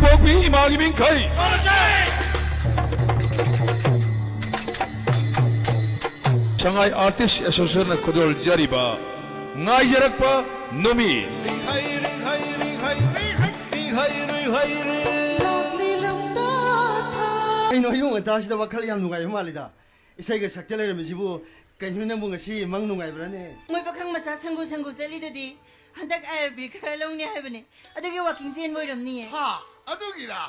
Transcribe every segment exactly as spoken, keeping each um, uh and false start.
ꯄꯣꯛꯄꯤ ꯏꯃꯥꯒꯤ ꯃꯤꯡꯈꯩ꯫ ꯁꯉꯥꯏ ꯑꯥꯔꯇꯤꯁ ꯑꯦꯁꯣꯁꯤꯌꯦꯁꯟꯅ ꯈꯨꯗꯣꯜꯖꯔꯤꯕ ꯉꯥꯏꯖꯔꯛꯄ ꯅꯨꯃꯤꯠ꯫ ꯀꯩꯅꯣ, ꯑꯌꯨꯛ ꯉꯟꯇꯥꯁꯤꯗ ꯋꯥꯈꯜ ꯌꯥꯝ ꯅꯨꯡꯉꯥꯏꯕ ꯃꯥꯜꯂꯤꯗ꯫ ꯏꯁꯩꯒ ꯁꯛꯇ ꯂꯩꯔꯝꯃꯤꯁꯤꯕꯨ꯫ ꯀꯩꯅꯣ, ꯅꯪꯕꯨ ꯉꯁꯤ ꯃꯪ ꯅꯨꯡꯉꯥꯏꯕ꯭ꯔꯥꯅꯦ? ꯃꯣꯏ ꯄꯥꯈꯪ ꯃꯆꯥ ꯁꯪꯒꯨ ꯁꯪꯒꯨ ꯆꯠꯂꯤꯗꯨꯗꯤ꯫ ꯍꯟꯗꯛ ꯑꯥꯏ ꯑꯥꯔ ꯕꯤ ꯈꯔ ꯂꯧꯅꯤ ꯍꯥꯏꯕꯅꯦ꯫ ꯑꯗꯨꯒꯤ ꯋꯥꯀꯤꯡ ꯆꯦꯟꯕ ꯑꯣꯏꯔꯝꯅꯤꯌꯦ꯫ ꯍꯥ? ꯑꯗꯨꯒꯤꯔꯥ?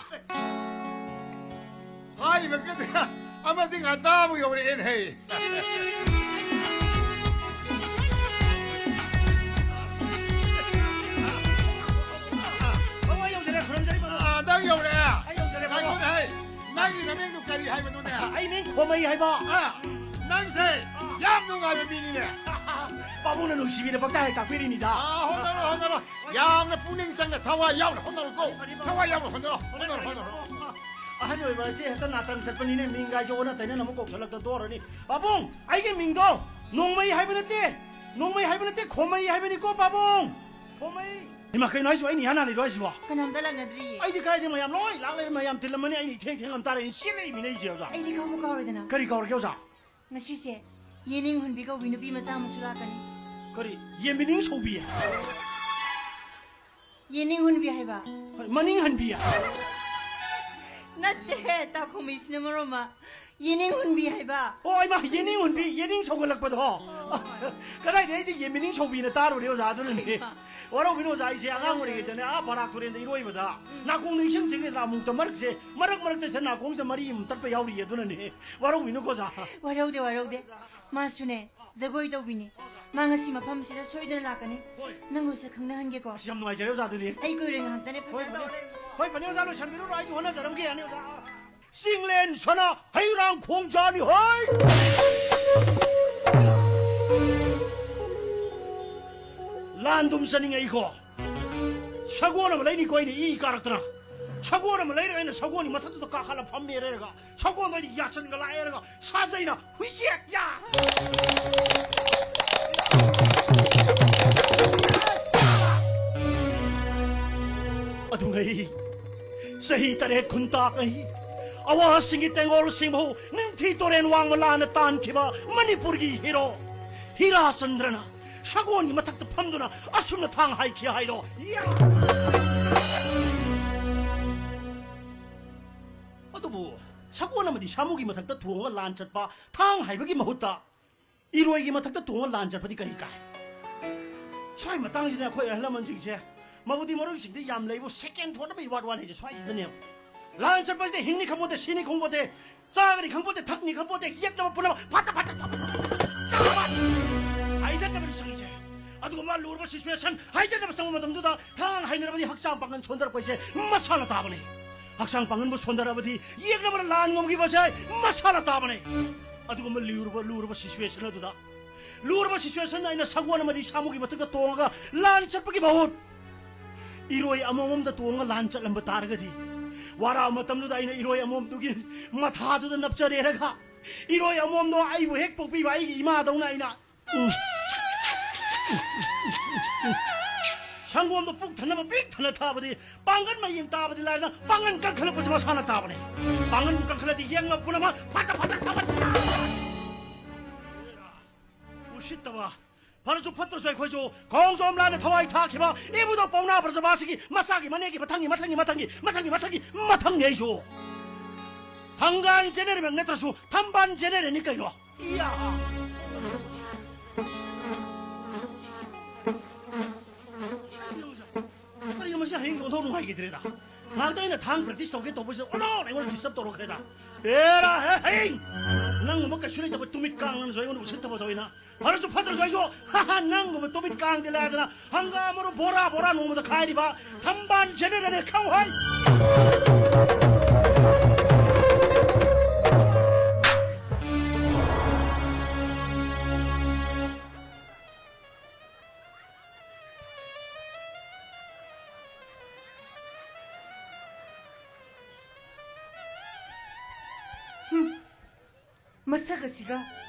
ꯍꯥꯏꯔꯤꯕ ꯀꯗꯤ ꯑꯃꯗꯤ ꯉꯟꯇꯥꯕꯨ ꯌꯧꯔꯛꯑꯦꯅꯦ ꯍꯩ꯫ ꯕꯥꯕꯨ, ꯑꯩ ꯌꯧꯖꯔꯦ, ꯈꯨꯔꯨꯝꯖꯔꯤ, ꯕꯥꯕꯨ꯫ ꯑꯥ, ꯅꯪ ꯌꯧꯔꯛꯑꯦ? ꯑꯩ ꯌꯧꯖꯔꯦ, ꯕꯥꯕꯨ꯫ ꯉꯥꯏꯈꯣꯅꯦ ꯍꯩ, ꯅꯪꯒꯤ ꯅꯃꯤꯡꯗꯨ ꯀꯔꯤ ꯍꯥꯏꯕꯅꯣꯅꯦ? ꯑꯩ ꯃꯤꯡ ꯈꯣꯃꯩ ꯍꯥꯏꯕ꯫ ꯑꯥ, ꯅꯪꯁꯦ ꯌꯥꯝ ꯅꯨꯡꯉꯥꯏꯕ ꯃꯤꯅꯤꯅꯦ꯫ ꯄꯥꯕꯨꯡꯅ ꯅꯨꯡꯁꯤꯕꯤꯅ ꯄꯪꯇꯥꯛ ꯍꯦꯛ ꯇꯥꯛꯄꯤꯔꯤꯅꯤꯗ꯫ ꯑꯥ, ꯍꯣꯠꯅꯔꯣ, ꯍꯣꯠꯅꯔꯣ꯫ ꯌꯥꯝꯅ ꯄꯨꯛꯅꯤꯡ ꯆꯪꯅ ꯊꯋꯥꯏ ꯌꯥꯎꯅ ꯍꯣꯠꯅꯔꯣꯀꯣ꯫ ꯊꯋꯥꯏ ꯌꯥꯎꯅ ꯍꯣꯠꯅꯔꯣ, ꯍꯣꯠꯅꯔꯣ, ꯍꯣꯠꯅꯔꯣ꯫ ꯑꯍꯟ ꯑꯣꯏꯕ ꯑꯁꯤ ꯍꯦꯛꯇ ꯅꯥꯇꯪ ꯆꯠꯄꯅꯤꯅꯦ, ꯃꯤꯡꯒꯥꯏꯁꯦ ꯑꯣꯟꯅ ꯇꯩꯅꯅ ꯑꯃꯨꯛ ꯀꯧꯁꯜꯂꯛꯇꯗꯣꯔꯅꯤ꯫ ꯄꯥꯕꯨꯡ, ꯑꯩꯒꯤ ꯃꯤꯡꯗꯣ ꯅꯣꯡꯃꯩ ꯍꯥꯏꯕ ꯅꯠꯇꯦ, ꯅꯣꯡꯃꯩ ꯍꯥꯏꯕ ꯅꯠꯇꯦ, ꯈꯣꯃꯩ ꯍꯥꯏꯕꯅꯤꯀꯣ, ꯄꯥꯕꯨꯡ꯫ ꯈꯣꯃꯩ꯫ ꯏꯃꯥ, ꯀꯩꯅꯣ ꯍꯥꯏꯁꯤꯕꯣ? ꯑꯩꯅ ꯏꯍꯥꯟ ꯍꯥꯟꯅ ꯂꯩꯔꯣ ꯍꯥꯏꯁꯤꯕꯣ? ꯀꯅꯥꯝꯇ ꯂꯥꯛꯅꯗ꯭ꯔꯤꯌꯦ꯫ ꯑꯩꯗꯤ ꯀꯥꯏꯗꯩ ꯃꯌꯥꯝ ꯂꯣꯏ ꯂꯥꯛ ꯂꯩꯔꯦ, ꯃꯌꯥꯝ ꯇꯤꯜꯂꯝꯃꯅꯤ, ꯑꯩꯅ ꯏꯊꯦꯡ ꯊꯦꯡꯉꯝ ꯇꯥꯔꯦ, ꯑꯩꯅ ꯆꯦꯜꯂꯛꯏꯃꯤꯅꯦ ꯑꯩꯁꯦ, ꯑꯣꯖꯥ꯫ ꯑꯩꯗꯤ ꯈꯪꯕꯨ ꯀꯥꯎꯔꯦꯗꯅ꯫ ꯀꯔꯤ ꯀꯥꯎꯔꯒꯦ, ꯑꯣꯖꯥ? ꯉꯁꯤꯁꯦ ꯌꯦꯅꯤꯡ ꯍꯨꯟꯕꯤ ꯀꯧꯕꯤ ꯅꯨꯄꯤ ꯃꯆꯥ ꯑꯃꯁꯨ ꯂꯥꯛꯀꯅꯤ꯫ ꯀꯔꯤ? ꯌꯦꯟꯃꯤꯅꯤꯡ ꯁꯧꯕꯤ? ꯌꯦꯅꯤꯡ ꯍꯨꯟꯕꯤ ꯍꯥꯏꯕ꯫ ꯍꯣꯏ, ꯃꯅꯤꯡ ꯍꯟꯕꯤ? ꯅꯠꯇꯦ, ꯇꯥꯈꯣꯃꯩꯁꯤꯅ ꯃꯔꯣꯝ ꯑꯃ꯫ ꯌꯦꯅꯤꯡ ꯍꯨꯟꯕꯤ ꯍꯥꯏꯕ꯫ ꯑꯣ, ꯏꯃꯥ, ꯌꯦꯅꯤꯡ ꯍꯨꯟꯕꯤ, ꯌꯦꯅꯤꯡ ꯁꯧꯒꯠꯂꯛꯄꯗꯣ꯫ ꯑꯁ, ꯀꯗꯥꯏꯗ ꯑꯩꯗꯤ ꯌꯦꯟꯃꯤꯅꯤꯡ ꯁꯧꯕꯤꯅ ꯇꯥꯔꯨꯔꯦ, ꯑꯣꯖꯥ, ꯑꯗꯨꯅꯅꯦ꯫ ꯋꯥꯔꯧꯕꯤꯅꯨ, ꯑꯣꯖꯥ, ꯑꯩꯁꯦ ꯑꯉꯥꯡ ꯑꯣꯏꯔꯤꯉꯩꯗꯅꯦ, ꯑꯥ ꯕꯔꯥꯛ ꯇꯨꯔꯦꯟꯗ ꯏꯔꯣꯏꯕꯗ ꯎꯝ꯫ ꯅꯥꯀꯣꯡꯗ ꯏꯁꯤꯡ ꯆꯤꯡꯉꯦꯗꯅ, ꯑꯃꯨꯛꯇ ꯃꯔꯛꯁꯦ, ꯃꯔꯛ ꯃꯔꯛꯇ ꯁꯤꯗ ꯅꯥꯀꯣꯡꯁꯤꯗ ꯃꯔꯤ ꯑꯃ ꯇꯠꯄ ꯌꯥꯎꯔꯤꯌꯦ, ꯑꯗꯨꯅꯅꯦ꯫ ꯋꯥꯔꯧꯕꯤꯅꯨꯀꯣ, ꯑꯣꯖꯥ꯫ ꯋꯥꯔꯧꯗꯦ, ꯋꯥꯔꯧꯗꯦ꯫ ꯃꯥꯁꯨꯅꯦ, ꯖꯒꯣꯏ ꯇꯧꯕꯤꯅꯦ꯫ ꯃꯥ ꯉꯁꯤ ꯃꯐꯝꯁꯤꯗ ꯁꯣꯏꯗꯅ ꯂꯥꯛꯀꯅꯤ꯫ ꯍꯣꯏ꯫ ꯅꯪ ꯃꯁꯛ ꯈꯪꯅꯍꯟꯒꯦꯀꯣ꯫ ꯑꯁ, ꯌꯥꯝ ꯅꯨꯡꯉꯥꯏꯖꯔꯦ, ꯑꯣꯖꯥ, ꯑꯗꯨꯗꯤ꯫ ꯑꯩ ꯀꯨꯏꯔꯣꯏ, ꯉꯥꯏꯍꯥꯛꯇꯅꯦ, ꯍꯣꯏ, ꯐꯖꯅ ꯐꯅꯤ꯫ ꯇꯧꯔꯦ꯫ ꯍꯣꯏ, ꯐꯅꯤ, ꯑꯣꯖꯥ, ꯂꯣꯏꯁꯟꯕꯤꯔꯨꯔꯣ, ꯑꯩꯁꯨ ꯍꯣꯠꯅꯖꯔꯝꯒꯦ, ꯌꯥꯅꯤ, ꯑꯣꯖꯥ꯫ ꯆꯤꯡꯂꯦꯟ ꯁꯅꯥ ꯍꯩꯔꯥꯡ ꯈꯣꯡꯖꯥꯅꯤ ꯍꯣꯏ꯫ ꯂꯥꯟꯗꯨꯝ ꯆꯠꯅꯤꯡꯉꯛꯏꯀꯣ꯫ ꯁꯒꯣꯜ ꯑꯃ ꯂꯩꯅꯤꯀꯣ ꯑꯩꯅ ꯏ ꯀꯥꯔꯛꯇꯅ꯫ ꯁꯒꯣꯜ ꯑꯃ ꯂꯩꯔꯒ ꯑꯩꯅ ꯁꯒꯣꯜꯒꯤ ꯃꯊꯛꯇꯨꯗ ꯀꯥꯈꯠꯂ ꯐꯝꯃꯦꯔꯒ ꯁꯒꯣꯜꯗꯣ ꯑꯩꯅ ꯌꯥꯁꯟꯒ ꯂꯥꯛꯑꯦꯔꯒ ꯁꯥꯖꯩꯅ ꯍꯨꯏꯆꯦꯛ ꯌꯥ! ꯑꯗꯨꯉꯩ ꯆꯍꯤ ꯇꯔꯦꯠ ꯈꯨꯟꯇꯥꯛ ꯑꯍꯤ ꯑꯋꯥꯁꯤꯡꯒꯤ ꯇꯦꯡꯒꯣꯜꯁꯤꯡꯕꯨ ꯅꯤꯡꯊꯤ ꯇꯨꯔꯦꯟ ꯋꯥꯡꯃ ꯂꯥꯟꯅ ꯇꯥꯟꯈꯤꯕ ꯃꯅꯤꯄꯨꯔꯒꯤ ꯍꯤꯔꯣ ꯍꯤꯔꯥꯆꯟꯗ꯭ꯔꯅ ꯁꯒꯣꯜꯒꯤ ꯃꯊꯛꯇ ꯐꯝꯗꯨꯅ ꯑꯁꯨꯝꯅ ꯊꯥꯡ ꯍꯥꯏꯈꯤ ꯍꯥꯏꯔꯣ? ꯌꯥ! ꯑꯗꯨꯕꯨ ꯁꯒꯣꯜ ꯑꯃꯗꯤ ꯁꯥꯃꯨꯒꯤ ꯃꯊꯛꯇ ꯊꯣꯡꯉꯒ ꯂꯥꯟ ꯆꯠꯄ ꯊꯥꯡ ꯍꯥꯏꯕꯒꯤ ꯃꯍꯨꯠꯇ ꯏꯔꯣꯏꯒꯤ ꯃꯊꯛꯇ ꯇꯣꯡꯉ ꯂꯥꯟ ꯆꯠꯄꯗꯤ ꯀꯔꯤ ꯀꯥꯏ? ꯁ꯭ꯋꯥꯏ ꯃꯇꯥꯡꯁꯤꯗ ꯑꯩꯈꯣꯏ ꯑꯍꯜ ꯂꯃꯟꯁꯤꯡꯁꯦ ꯃꯕꯨꯗꯤ ꯃꯔꯣꯏꯁꯤꯡꯗꯤ ꯌꯥꯝ ꯂꯩꯕꯨ, ꯁꯦꯀꯦꯟ ꯊꯣꯠ ꯑꯃ ꯏꯋꯥꯠ ꯋꯥꯠ ꯍꯥꯏꯁꯦ ꯁ꯭ꯋꯥꯏꯁꯤꯗꯅꯦꯕ꯫ ꯂꯥꯟ ꯆꯠꯄꯁꯤꯗ ꯍꯤꯡꯅꯤ ꯈꯪꯄꯣꯠꯇꯦ, ꯁꯤꯅꯤ ꯈꯪꯄꯣꯠꯇꯦ, ꯆꯥꯒꯅꯤ ꯈꯪꯄꯣꯠꯇꯦ, ꯊꯛꯅꯤ ꯈꯪꯄꯣꯠꯇꯦ, ꯌꯦꯛꯅꯕ ꯄꯨꯝꯅꯃꯛ ꯐꯠꯇ ꯐꯠꯇ ꯆꯠꯄ ꯍꯥꯏꯊꯠꯅꯕꯅꯤ ꯆꯪꯉꯤꯁꯦ꯫ ꯑꯗꯨꯒꯨꯝꯕ ꯂꯨꯔꯕ ꯁꯤꯆꯨꯋꯦꯁꯟ ꯍꯥꯏꯊꯠꯅꯕ ꯆꯪꯕ ꯃꯇꯝꯗꯨꯗ ꯊꯥꯡ ꯍꯥꯏꯅꯔꯕꯗꯤ ꯍꯛꯆꯥꯡ ꯄꯥꯡꯒꯜ ꯁꯣꯟꯊꯔꯛꯄꯁꯦ ꯃꯁꯥꯅ ꯇꯥꯕꯅꯤ꯫ ꯍꯛꯆꯥꯡ ꯄꯥꯡꯒꯜꯕꯨ ꯁꯣꯟꯊꯔꯕꯗꯤ ꯌꯦꯛꯅꯕꯅ ꯂꯥꯟ ꯉꯝꯈꯤꯕꯁꯦ ꯃꯁꯥꯅ ꯇꯥꯕꯅꯤ꯫ ꯑꯗꯨꯒꯨꯝꯕ ꯂꯨꯔꯕ, ꯂꯨꯔꯕ ꯁꯤꯆꯨꯋꯦꯁꯟ ꯑꯗꯨꯗ, ꯂꯨꯔꯕ ꯁꯤꯆꯨꯋꯦꯁꯟꯗ ꯑꯩꯅ ꯁꯒꯣꯜ ꯑꯃꯗꯤ ꯁꯥꯃꯨꯒꯤ ꯃꯊꯛꯇ ꯇꯣꯡꯉꯒ ꯂꯥꯟ ꯆꯠꯄꯒꯤ ꯃꯍꯨꯠ ꯏꯔꯣꯏ ꯑꯃꯣꯝꯗ ꯇꯣꯡꯉꯒ ꯂꯥꯟ ꯆꯠꯂꯝꯕ ꯇꯥꯔꯒꯗꯤ, ꯋꯥꯔꯛꯑ ꯃꯇꯝꯗꯨꯗ ꯑꯩꯅ ꯏꯔꯣꯏ ꯑꯃꯣꯝꯗꯨꯒꯤ ꯃꯊꯥꯗꯨꯗ ꯅꯞꯆꯔꯦꯔꯒ, ꯏꯔꯣꯏ ꯑꯃꯣꯝꯗꯣ ꯑꯩꯕꯨ ꯍꯦꯛ ꯄꯣꯛꯄꯤꯕ ꯑꯩꯒꯤ ꯏꯃꯥꯗꯧꯅ ꯑꯩꯅ ꯁꯪꯒꯣꯝꯗꯣ ꯄꯨꯛ ꯊꯟꯅꯕ ꯄꯤꯛ ꯊꯟꯅ ꯊꯛꯑꯕꯗꯤ ꯄꯥꯡꯒꯜ ꯃꯌꯦꯡ ꯇꯥꯕꯗꯤ ꯂꯥꯏꯔꯅ ꯄꯥꯡꯒꯜ ꯀꯟꯈꯠꯂꯛꯄꯁꯤ ꯃꯁꯥꯅ ꯇꯥꯕꯅꯤ꯫ ꯄꯥꯡꯒꯜ ꯀꯟꯈꯠꯂꯗꯤ ꯌꯦꯡꯕ ꯄꯨꯝꯅꯃꯛ ꯐꯠꯇ ꯐꯠꯇ ꯊꯕꯛ ꯎꯁꯤꯠꯇꯕ꯫ ꯐꯔꯁꯨ ꯐꯠꯇ꯭ꯔꯁꯨ ꯑꯩꯈꯣꯏꯁꯨ ꯈꯣꯡꯖꯣꯝ ꯂꯥꯟꯗ ꯊꯋꯥꯏ ꯊꯥꯈꯤꯕ ꯏꯕꯨꯙꯧ ꯄꯥꯎꯅꯥ ꯕ꯭ꯔꯖꯕꯥꯁꯤꯒꯤ ꯃꯆꯥꯒꯤ ꯃꯅꯦꯒꯤ ꯃꯊꯪꯒꯤ ꯃꯊꯪꯒꯤ ꯃꯊꯪꯒꯤ ꯃꯊꯪꯒꯤ ꯃꯊꯪꯒꯤ ꯃꯊꯪꯅꯤ ꯑꯩꯁꯨ꯫ ꯊꯪꯒꯥꯟ ꯖꯦꯅꯦꯔꯦꯜ ꯅꯠꯇ꯭ꯔꯁꯨ ꯊꯝꯕꯥꯟ ꯖꯦꯅꯦꯔꯦꯜꯅꯤ ꯀꯩꯅꯣ꯫ ꯏꯌꯥ! ꯀꯔꯤꯅꯣ ꯃꯁꯤ? ꯍꯌꯦꯡ ꯑꯣꯟꯊꯣꯛ ꯅꯨꯡꯉꯥꯏꯈꯤꯗ꯭ꯔꯦꯗ꯫ ꯉꯥꯏꯍꯥꯛꯇ ꯑꯩꯅ ꯊꯥꯡ ꯄ꯭ꯔꯦꯛꯇꯤꯁ ꯇꯧꯒꯦ ꯇꯧꯕꯁꯤꯗ ꯑꯣꯟꯊꯣꯛꯅ ꯑꯩꯉꯣꯟꯗ ꯗꯤꯁꯇꯔꯕ ꯇꯧꯔꯛꯈ꯭ꯔꯦꯗ꯫ ꯑꯦꯔꯥ, ꯍꯦ, ꯍꯌꯦꯡ! ꯅꯪꯒꯨꯝꯕ ꯀꯩꯁꯨ ꯂꯩꯇꯕ ꯇꯨꯃꯤꯠ ꯀꯥꯡ ꯅꯪꯁꯨ ꯑꯩꯉꯣꯟꯗ ꯎꯁꯤꯠꯇꯕ ꯇꯧꯏꯅ꯫ ꯐꯔꯁꯨ ꯐꯠꯇ꯭ꯔꯁꯨ ꯑꯩꯁꯨ, ꯍꯥ, ꯍꯥ, ꯅꯪꯒꯨꯝꯕ ꯇꯨꯃꯤꯠ ꯀꯥꯡꯗꯤ ꯂꯥꯏꯗꯅ ꯍꯪꯒꯥꯝ ꯃꯔꯨ ꯕꯣꯔꯥ ꯕꯣꯔꯥ ꯅꯣꯡꯃꯗ ꯈꯥꯏꯔꯤꯕ ꯊꯝꯕꯥꯜ ꯖꯦꯅꯦꯔꯦꯜꯅꯦ ꯈꯪꯍꯣꯏ꯫ ꯃꯁꯛ ꯑꯁꯤꯒ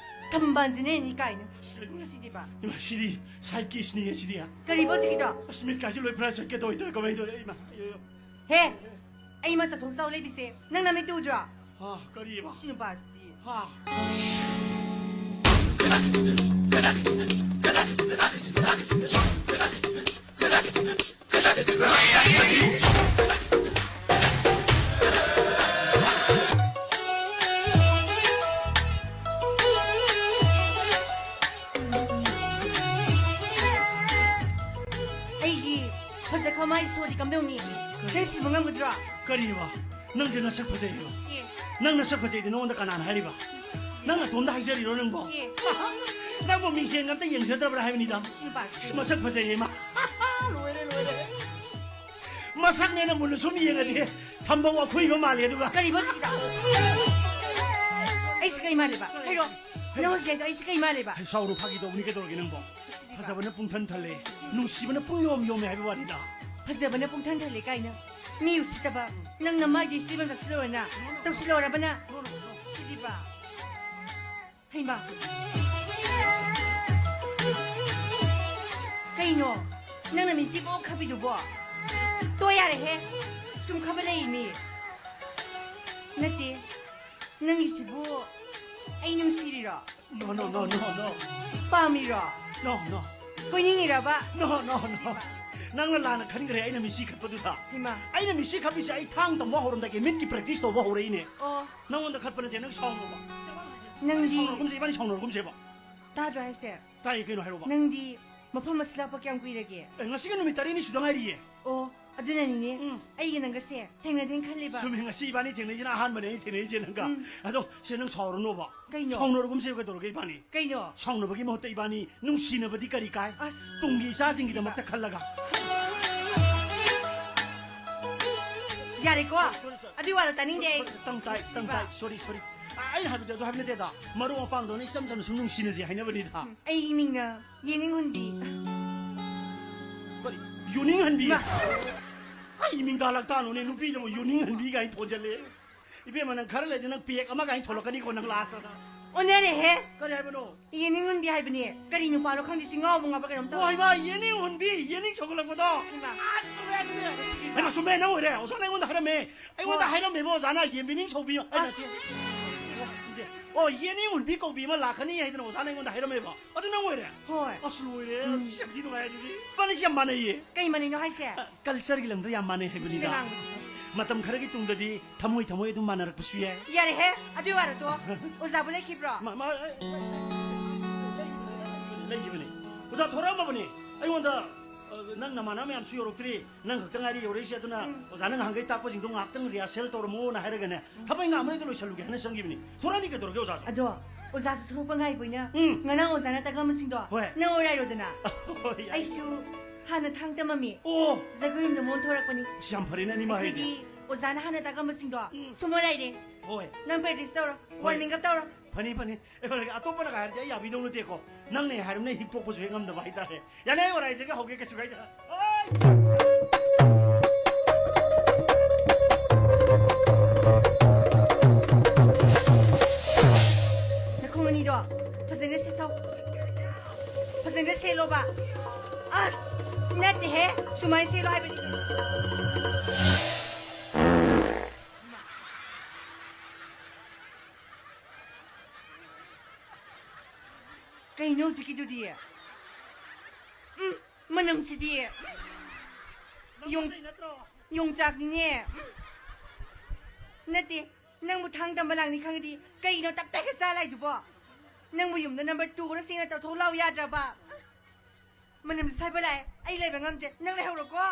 ꯊꯝꯕꯥꯜꯁꯤꯅ ꯍꯦꯟꯅꯤ ꯀꯥꯏꯅ꯫ ꯀꯩꯅꯣ? ꯁꯤꯗꯤꯕ꯫ ꯏꯃꯥ, ꯁꯤꯗꯤ ꯁꯥꯏꯠ ꯀꯤꯁꯅꯤꯌꯦ ꯁꯤꯗꯤ꯫ ꯀꯔꯤꯕꯣ ꯍꯧꯖꯤꯛꯀꯤꯗꯣ? ꯑꯁ, ꯃꯤꯠ ꯀꯥꯁꯤ ꯂꯣꯏ ꯐꯔ ꯆꯠꯀꯦ ꯇꯧꯋꯦ, ꯇꯧꯋꯦ, ꯀꯃꯥꯏꯅ ꯇꯧꯋꯦ, ꯏꯃꯥ? ꯑꯌꯣ, ꯑꯌꯣ꯫ ꯍꯦ! ꯑꯩ ꯃꯊꯛ ꯊꯣꯡ ꯆꯥꯎ ꯂꯩꯕꯤꯁꯦ ꯅꯪ ꯅꯃꯤꯠꯇ ꯎꯗ꯭ꯔꯣ? ꯍꯥ, ꯀꯔꯤꯕ? ꯁꯤ ꯅꯨꯄꯥꯁꯤꯗꯤ꯫ ꯍꯥ꯫ ꯑꯩꯒꯤ ꯐꯖꯈ꯭ꯔ ꯃꯥꯏ ꯁꯣꯗꯤ ꯀꯝꯗꯧꯅꯤ? ꯅꯪ ꯁꯤꯕ ꯉꯝꯒꯗ꯭ꯔꯣ? ꯀꯔꯤꯕ? ꯅꯪꯁꯦ ꯅꯁꯛ ꯐꯖꯩꯌꯦꯕ? ꯑꯦ꯫ ꯅꯪ ꯅꯁꯛ ꯐꯖꯩꯗꯤ ꯅꯉꯣꯟꯗ ꯀꯅꯥꯅ ꯍꯥꯏꯔꯤꯕ? ꯅꯪ ꯅꯇꯣꯝꯗ ꯍꯥꯏꯖꯔꯤꯔꯣ ꯅꯪꯕꯣ? ꯑꯦ꯫ ꯅꯪꯕꯨ ꯃꯤꯡꯁꯦꯟ ꯑꯝꯇ ꯌꯦꯡꯖꯗ꯭ꯔꯕ꯭ꯔꯥ ꯍꯥꯏꯕꯅꯤꯗ? ꯁꯤ ꯅꯨꯄꯥꯁꯤ꯫ ꯏꯁ, ꯃꯁꯛ ꯐꯖꯩꯌꯦ ꯃꯥ꯫ ꯂꯣꯏꯔꯦ, ꯂꯣꯏꯔꯦ꯫ ꯃꯁꯛꯅꯦꯅ ꯃꯨꯟꯅ ꯁꯨꯝ ꯌꯦꯡꯉꯗꯤ ꯊꯝꯕꯧ ꯑꯈꯨꯏꯕ ꯃꯥꯜꯂꯦ ꯑꯗꯨꯒ꯫ ꯀꯔꯤꯕ ꯍꯧꯖꯤꯛꯀꯤꯗꯣ? ꯑꯩꯁꯤ ꯀꯩ ꯃꯥꯜꯂꯦꯕ? ꯍꯥꯏꯔꯣ꯫ ꯅꯪ ꯍꯧꯖꯤꯛ ꯍꯥꯏꯗꯣ ꯑꯩꯁꯤ ꯀꯩ ꯃꯥꯜꯂꯦꯕ? ꯍꯩ, ꯁꯥꯎꯔꯨ, ꯐꯥꯒꯤ ꯇꯧꯕꯅꯤ, ꯀꯩꯗꯧꯔꯒꯦ ꯅꯪꯕꯣ? ꯐꯖꯕꯅ ꯄꯨꯡꯊꯟ ꯊꯜꯂꯦ, ꯅꯨꯡꯁꯤꯕꯅ ꯄꯨꯡꯌꯣꯝ ꯌꯣꯝꯃꯦ ꯍꯥꯏꯕ ꯋꯥꯅꯤꯗ꯫ ꯐꯖꯕꯅ ꯄꯨꯡꯊꯟ ꯊꯜꯂꯦ ꯀꯥꯏꯅ꯫ ꯃꯤ ꯎꯁꯤꯠꯇꯕ꯫ ꯅꯪꯅ ꯃꯥꯒꯤ ꯏꯁꯇꯦꯕꯜ ꯇꯧꯁꯤꯜꯂꯣꯅ ꯇꯧꯁꯤꯜꯂꯣꯔꯕꯅ? ꯁꯤꯗꯤꯕ꯫ ꯍꯩꯃꯥ꯫ ꯀꯩꯅꯣ? ꯅꯪꯅ ꯃꯤꯁꯤꯕꯨ ꯈꯥꯕꯤꯗꯨꯕꯣ? ꯇꯣ ꯌꯥꯔꯦꯍꯦ꯫ ꯁꯨꯝ ꯈꯥꯕ ꯂꯩ ꯃꯤ꯫ ꯅꯠꯇꯦ꯫ ꯅꯪꯒꯤꯁꯤꯕꯨ ꯑꯩ ꯅꯨꯡꯁꯤꯔꯤꯔꯣ? No, no, no, no, no. ꯄꯥꯝꯃꯤꯔꯣ? No, no. ꯀꯣꯏꯅꯤꯡꯉꯤꯔꯕ? No, no, no. ꯅꯪꯅ ꯂꯥꯟꯅ ꯈꯟꯈ꯭ꯔꯦ ꯑꯩꯅ ꯃꯤꯁꯤ ꯈꯠꯄꯗꯨꯗ꯫ ꯏꯃꯥ꯫ ꯑꯩꯅ ꯃꯤꯁꯤ ꯈꯠꯄꯤꯁꯦ ꯑꯩ ꯊꯥꯡ ꯇꯝꯕ ꯍꯧꯔꯝꯗꯥꯏꯒꯤ ꯃꯤꯠꯀꯤ practice ꯇꯧꯕ ꯍꯧꯔꯛꯏꯅꯦ꯫ ꯑꯣ꯫ ꯅꯪꯉꯣꯟꯗ ꯈꯠꯄ ꯅꯠꯇꯦ, ꯅꯪ ꯁꯥꯎꯅꯣꯕ꯫ ꯅꯪꯗꯤ ꯁꯥꯎꯅꯔꯒꯨꯝꯁꯦ, ꯏꯕꯥꯅꯤ ꯁꯥꯎꯅꯔꯒꯨꯝꯁꯦꯕ꯫ ꯇꯥꯗ꯭ꯔꯣ ꯍꯥꯏꯁꯦ? ꯇꯥꯏꯌꯦ, ꯀꯩꯅꯣ ꯍꯥꯏꯔꯛꯑꯣꯕ꯫ ꯅꯪꯗꯤ ꯃꯐꯝ ꯑꯁꯤ ꯂꯥꯛꯄ ꯀꯌꯥꯝ ꯀꯨꯏꯔꯒꯦ? ꯑꯦ, ꯉꯁꯤꯒ ꯅꯨꯃꯤꯠ ꯇꯔꯦꯠꯅꯤ ꯁꯨꯗ ꯉꯥꯏꯔꯤꯌꯦ꯫ ꯑꯣ, ꯑꯗꯨꯅꯅꯤꯅꯦ ꯎꯝ꯫ ꯑꯩꯒ ꯅꯪꯒꯁꯦ ꯊꯦꯡꯅꯗꯦꯅ ꯈꯜꯂꯤꯕ꯫ ꯆꯨꯝꯃꯤ, ꯉꯁꯤ ꯏꯕꯥꯅꯤ ꯊꯦꯡꯅꯩꯁꯤꯅ ꯑꯍꯥꯟꯕꯅꯦ ꯑꯩ ꯊꯦꯡꯅꯩꯁꯦ ꯅꯪꯒ꯫ ꯎꯝ꯫ ꯑꯗꯣ ꯁꯦ, ꯅꯪ ꯁꯥꯎꯔꯅꯣꯕ꯫ ꯀꯩꯅꯣ? ꯁꯥꯎꯅꯔꯒꯨꯝꯁꯦ, ꯀꯩꯗꯧꯔꯒꯦ ꯏꯕꯥꯅꯤ? ꯀꯩꯅꯣ? ꯁꯥꯎꯅꯕꯒꯤ ꯃꯍꯨꯠꯇ ꯏꯕꯥꯅꯤ ꯅꯨꯡꯁꯤꯅꯕꯗꯤ ꯀꯔꯤ ꯀꯥꯏ? ꯑꯁ꯫ ꯇꯨꯡꯒꯤ ꯏꯆꯥꯁꯤꯡꯒꯤꯗꯃꯛꯇ ꯈꯜꯂꯒ꯫ ꯌꯥꯔꯦꯀꯣ? ꯑꯗꯨꯏ ꯋꯥꯗꯣ ꯇꯥꯅꯤꯡꯗꯦ ꯑꯩ꯫ ꯇꯪ ꯇꯥꯏ, ꯇꯪ ꯇꯥꯏ꯫ Sorry, sorry꯫ ꯑ, ꯑꯩꯅ ꯍꯥꯏꯕꯗꯤ ꯑꯗꯨ ꯍꯥꯏꯕ ꯅꯠꯇꯦꯗ꯫ ꯃꯔꯨꯞ ꯃꯄꯥꯡꯗꯧꯅ ꯏꯆꯝ ꯆꯝꯅ ꯁꯨꯝ ꯅꯨꯡꯁꯤꯅꯁꯦ ꯍꯥꯏꯅꯕꯅꯤꯗ꯫ ꯎꯝ, ꯑꯩꯒꯤ ꯃꯤꯡꯅ ꯌꯦꯅꯤꯡꯍꯨꯟꯕꯤ꯫ ꯀꯔꯤ? ꯌꯣꯅꯤꯡꯍꯟꯕꯤ? ꯏꯃꯥ꯫ ꯀꯔꯤ ꯃꯤꯡꯗ ꯂꯛꯇꯥꯅꯣꯅꯦ? ꯅꯨꯄꯤꯗꯕꯨ ꯌꯣꯅꯤꯡꯍꯟꯕꯤ ꯀꯥꯏꯅ ꯊꯣꯟꯖꯜꯂꯦ꯫ ꯏꯕꯦꯝꯃ, ꯅꯪ ꯈꯔ ꯂꯩꯔꯗꯤ ꯅꯪ ꯄꯦꯛ ꯑꯃ ꯀꯥꯏꯅ ꯊꯣꯛꯂꯛꯀꯅꯤꯀꯣ, ꯅꯪ last ꯇ꯫ ꯑꯣꯟꯅꯔꯦꯍꯦ꯫ ꯀꯔꯤ ꯍꯥꯏꯕꯅꯣ? ꯌꯦꯅꯤꯡ ꯍꯨꯟꯕꯤ ꯍꯥꯏꯕꯅꯤ꯫ ꯀꯔꯤ ꯅꯨꯄꯥꯅꯣ ꯈꯪꯗꯦ, ꯁꯤ ꯉꯥꯎꯕ ꯉꯥꯎꯕ ꯀꯩꯅꯣꯝ ꯇꯧꯔꯦ꯫ ꯍꯣꯏ, ꯃꯥ ꯌꯦꯅꯤꯡ ꯍꯨꯟꯕꯤ, ꯌꯦꯅꯤꯡ ꯁꯧꯒꯠꯂꯛꯄꯗꯣ꯫ ꯍꯩꯃꯥ꯫ ꯑꯁ, ꯆꯨꯝꯃꯦ ꯑꯗꯨꯗꯤ꯫ ꯍꯩꯃꯥ, ꯆꯨꯝꯃꯦ, ꯅꯪ ꯑꯣꯏꯔꯦ꯫ ꯑꯣꯖꯥꯅ ꯑꯩꯉꯣꯟꯗ ꯍꯥꯏꯔꯝꯃꯦ꯫ ꯑꯩꯉꯣꯟꯗ ꯍꯣꯏ꯫ ꯍꯥꯏꯔꯝꯃꯦꯕ ꯑꯣꯖꯥꯅ, ꯌꯦꯟꯕꯤꯅꯤꯡ ꯁꯧꯕꯤ ꯑꯃ꯫ ꯑꯩꯅ ꯑꯁ꯫ ꯅꯠꯇꯦ꯫ ꯑꯣ, ꯌꯦꯅꯤꯡ ꯍꯨꯟꯕꯤ ꯀꯧꯕꯤ ꯑꯃ ꯂꯥꯛꯀꯅꯤ ꯍꯥꯏꯗꯅ ꯑꯣꯖꯥꯅ ꯑꯩꯉꯣꯟꯗ ꯍꯥꯏꯔꯝꯃꯦꯕ꯫ ꯑꯗꯨ ꯅꯪ ꯑꯣꯏꯔꯦ? ꯍꯣꯏ꯫ ꯑꯁ, ꯂꯣꯏꯔꯦ꯫ ꯎꯝ꯫ ꯑꯁ, ꯌꯥꯝ ꯊꯤ ꯅꯨꯡꯉꯥꯏ ꯑꯗꯨꯗꯤ꯫ ꯏꯕꯥꯅꯤꯁꯦ ꯌꯥꯝ ꯃꯥꯟꯅꯩꯌꯦ꯫ ꯀꯩ ꯃꯥꯟꯅꯩꯅꯣ ꯍꯥꯏꯁꯦ? ꯑ, cultureꯒꯤ ꯂꯝꯗ ꯌꯥꯝ ꯃꯥꯟꯅꯩ ꯍꯥꯏꯕꯅꯤꯗ꯫ ꯁꯤꯅ ꯉꯥꯡꯕꯁꯤꯗꯤ꯫ ꯃꯇꯝ ꯈꯔꯒꯤ ꯇꯨꯡꯗꯗꯤ ꯊꯃꯣꯏ ꯊꯃꯣꯏ ꯑꯗꯨꯝ ꯃꯥꯟꯅꯔꯛꯄꯁꯨ ꯌꯥꯏ꯫ ꯌꯥꯔꯦꯍꯦ, ꯑꯗꯨꯏ ꯋꯥꯔ ꯇꯣꯛꯑꯣ꯫ ꯑꯣꯖꯥꯕꯨ ꯂꯩꯈꯤꯕ꯭ꯔꯣ? ꯃꯥ, ꯃꯥ, ꯑꯩ, ꯑꯩ, ꯑꯩ, ꯂꯩꯈꯤꯕꯅꯤ꯫ ꯑꯣꯖꯥ ꯊꯣꯔꯛꯑꯝꯃꯕꯅꯤ꯫ ꯑꯩꯉꯣꯟꯗ, ꯑ, ꯅꯪ ꯅꯃꯥꯟꯅꯕ ꯃꯌꯥꯝꯁꯨ ꯌꯧꯔꯛꯇ꯭ꯔꯤ꯫ ꯅꯪ ꯈꯛꯇ ꯉꯥꯏꯔꯤ ꯌꯧꯔꯛꯏꯁꯦ, ꯑꯗꯨꯅ ꯎꯝ꯫ ꯑꯣꯖꯥꯅ ꯉꯍꯥꯟꯈꯩ ꯇꯥꯛꯄꯁꯤꯡꯗꯣ ꯉꯥꯛꯇꯪ rehearsal ꯇꯧꯔꯝꯃꯣꯅ ꯍꯥꯏꯔꯒꯅꯦ, ꯎꯝ꯫ ꯊꯕꯛ ꯏꯪꯈꯥꯡ ꯑꯃ ꯍꯦꯛꯇ ꯂꯣꯏꯁꯜꯂꯨꯒꯦ ꯍꯥꯏꯅ ꯆꯪꯈꯤꯕꯅꯤ꯫ ꯊꯣꯔꯛꯑꯅꯤ ꯀꯩꯗꯧꯔꯒꯦ ꯑꯣꯖꯥꯁꯨ? ꯑꯗꯣ, ꯑꯣꯖꯥꯁꯨ ꯊꯣꯔꯛꯄ ꯉꯥꯏꯕ ꯑꯣꯏꯅ ꯎꯝ꯫ ꯉꯔꯥꯡ ꯑꯣꯖꯥꯅ ꯇꯥꯛꯂꯝꯕꯁꯤꯡꯗꯣ ꯍꯣꯏ꯫ ꯅꯪ ꯑꯣꯏꯔꯥꯏꯔꯣꯗꯅ꯫ ꯍꯣꯏ, ꯌꯥꯏ꯫ ꯑꯩꯁꯨ ꯍꯥꯟꯅ ꯊꯥꯡ ꯇꯝꯃꯝꯃꯤ꯫ ꯑꯣ꯫ ꯖꯒꯣꯏꯔꯣꯝꯗ ꯃꯣꯟ ꯊꯣꯔꯛꯄꯅꯤ꯫ ꯑꯁ, ꯌꯥꯝ ꯐꯔꯦꯅꯦ, ꯑꯅꯤꯃꯛ ꯍꯩꯔꯦ꯫ ꯑꯩꯈꯣꯏꯗꯤ ꯑꯣꯖꯥꯅ ꯍꯥꯟꯅ ꯇꯥꯛꯂꯝꯕꯁꯤꯡꯗꯣ ꯎꯝ꯫ ꯁꯨꯝ ꯑꯣꯏꯔꯥꯏꯔꯦ꯫ ꯍꯣꯏ꯫ ꯅꯪ practice ꯇꯧꯔꯣ꯫ ꯍꯣꯏ꯫ Warming up ꯇꯧꯔꯣ꯫ ꯐꯅꯤ, ꯐꯅꯤ꯫ ꯑꯩ ꯍꯣꯔꯦꯟ ꯑꯇꯣꯞꯄꯅꯒ ꯍꯥꯏꯔꯗꯤ ꯑꯩ ꯌꯥꯕꯤꯗꯧ ꯅꯠꯇꯦꯀꯣ꯫ ꯅꯪꯅ ꯍꯦꯛ ꯍꯥꯏꯔꯕꯅꯤꯅ ꯍꯤꯛꯇꯣꯛꯄꯁꯨ ꯍꯦꯛ ꯉꯝꯗꯕ ꯍꯥꯏꯇꯥꯔꯦ꯫ ꯌꯥꯅꯤ, ꯑꯩ ꯋꯥꯔꯥꯏꯖꯒꯦ, ꯍꯧꯒꯦ, ꯀꯩꯁꯨ ꯀꯥꯏꯗꯦ꯫ ꯑꯣꯏ! ꯅꯈꯣꯡ ꯑꯅꯤꯗꯣ ꯐꯖꯅ ꯁꯦꯠꯊꯧ꯫ ꯐꯖꯅ ꯁꯦꯠꯂꯣꯕ꯫ ꯑꯁ! ꯅꯠꯇꯦꯍꯦ! ꯁꯨꯃꯥꯏꯅ ꯁꯦꯠꯂꯣ ꯍꯥꯏꯕꯅꯤ꯫ ꯀꯩꯅꯣ ꯍꯧꯖꯤꯛꯀꯤꯗꯨꯗꯤ? ꯎꯝ, ꯃꯅꯝꯁꯤꯗꯤ꯫ ꯎꯝ꯫ ꯌꯣꯡ-, ꯅꯪ ꯅꯠꯇ꯭ꯔꯣ? ꯌꯣꯡꯆꯥꯛꯅꯤꯅꯦ꯫ ꯎꯝ꯫ ꯅꯠꯇꯦ, ꯅꯪꯕꯨ ꯊꯥꯡ ꯇꯝꯕ ꯂꯥꯛꯅꯤ ꯈꯪꯉꯗꯤ ꯀꯩꯅꯣ ꯇꯞ ꯇꯥꯏꯈꯩ ꯆꯥ ꯂꯥꯛꯏꯗꯨꯕꯣ? ꯅꯪꯕꯨ ꯌꯨꯝꯗ number two ꯈꯔ ꯁꯦꯡꯅ ꯇꯧꯊꯣꯛ ꯂꯥꯎ ꯌꯥꯗ꯭ꯔꯕ? ꯃꯅꯝꯁꯤ ꯁꯥꯏꯕ ꯂꯥꯛꯑꯦ, ꯑꯩ ꯂꯩꯕ ꯉꯝꯗ꯭ꯔꯦ, ꯅꯪ ꯂꯩꯍꯧꯔꯣꯀꯣ꯫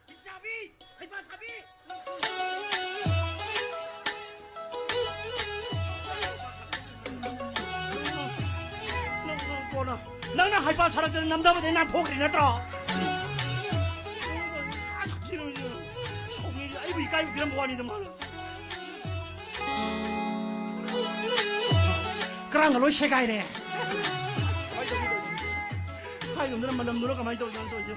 ꯂꯩꯁꯥꯕꯤ! ꯍꯩꯄꯥ ꯁꯥꯕꯤ! ꯅꯪ, ꯅꯪ, ꯀꯣꯟꯅ, ꯅꯪꯅ ꯍꯩꯄꯥ ꯁꯥꯔꯛꯇꯅ ꯅꯝꯊꯕꯗꯩ ꯅꯥꯟꯊꯣꯛꯈ꯭ꯔꯤ ꯅꯠꯇ꯭ꯔꯣ? ꯁꯥꯎꯅꯤꯡꯉꯤ, ꯑꯩꯕꯨ ꯏꯀꯥꯏꯕ ꯄꯤꯔꯝꯕ ꯋꯥꯅꯤꯗ ꯃꯥꯅ꯫ ꯀꯔꯥꯡꯒ ꯂꯣꯏ ꯁꯦꯒꯥꯏꯔꯦ꯫ ꯍꯥꯏꯔꯨꯝꯗꯅ ꯃꯅꯝꯗꯨꯅ ꯀꯃꯥꯏꯅ ꯇꯧꯔꯤꯅꯣ ꯇꯧꯔꯤꯁꯦ?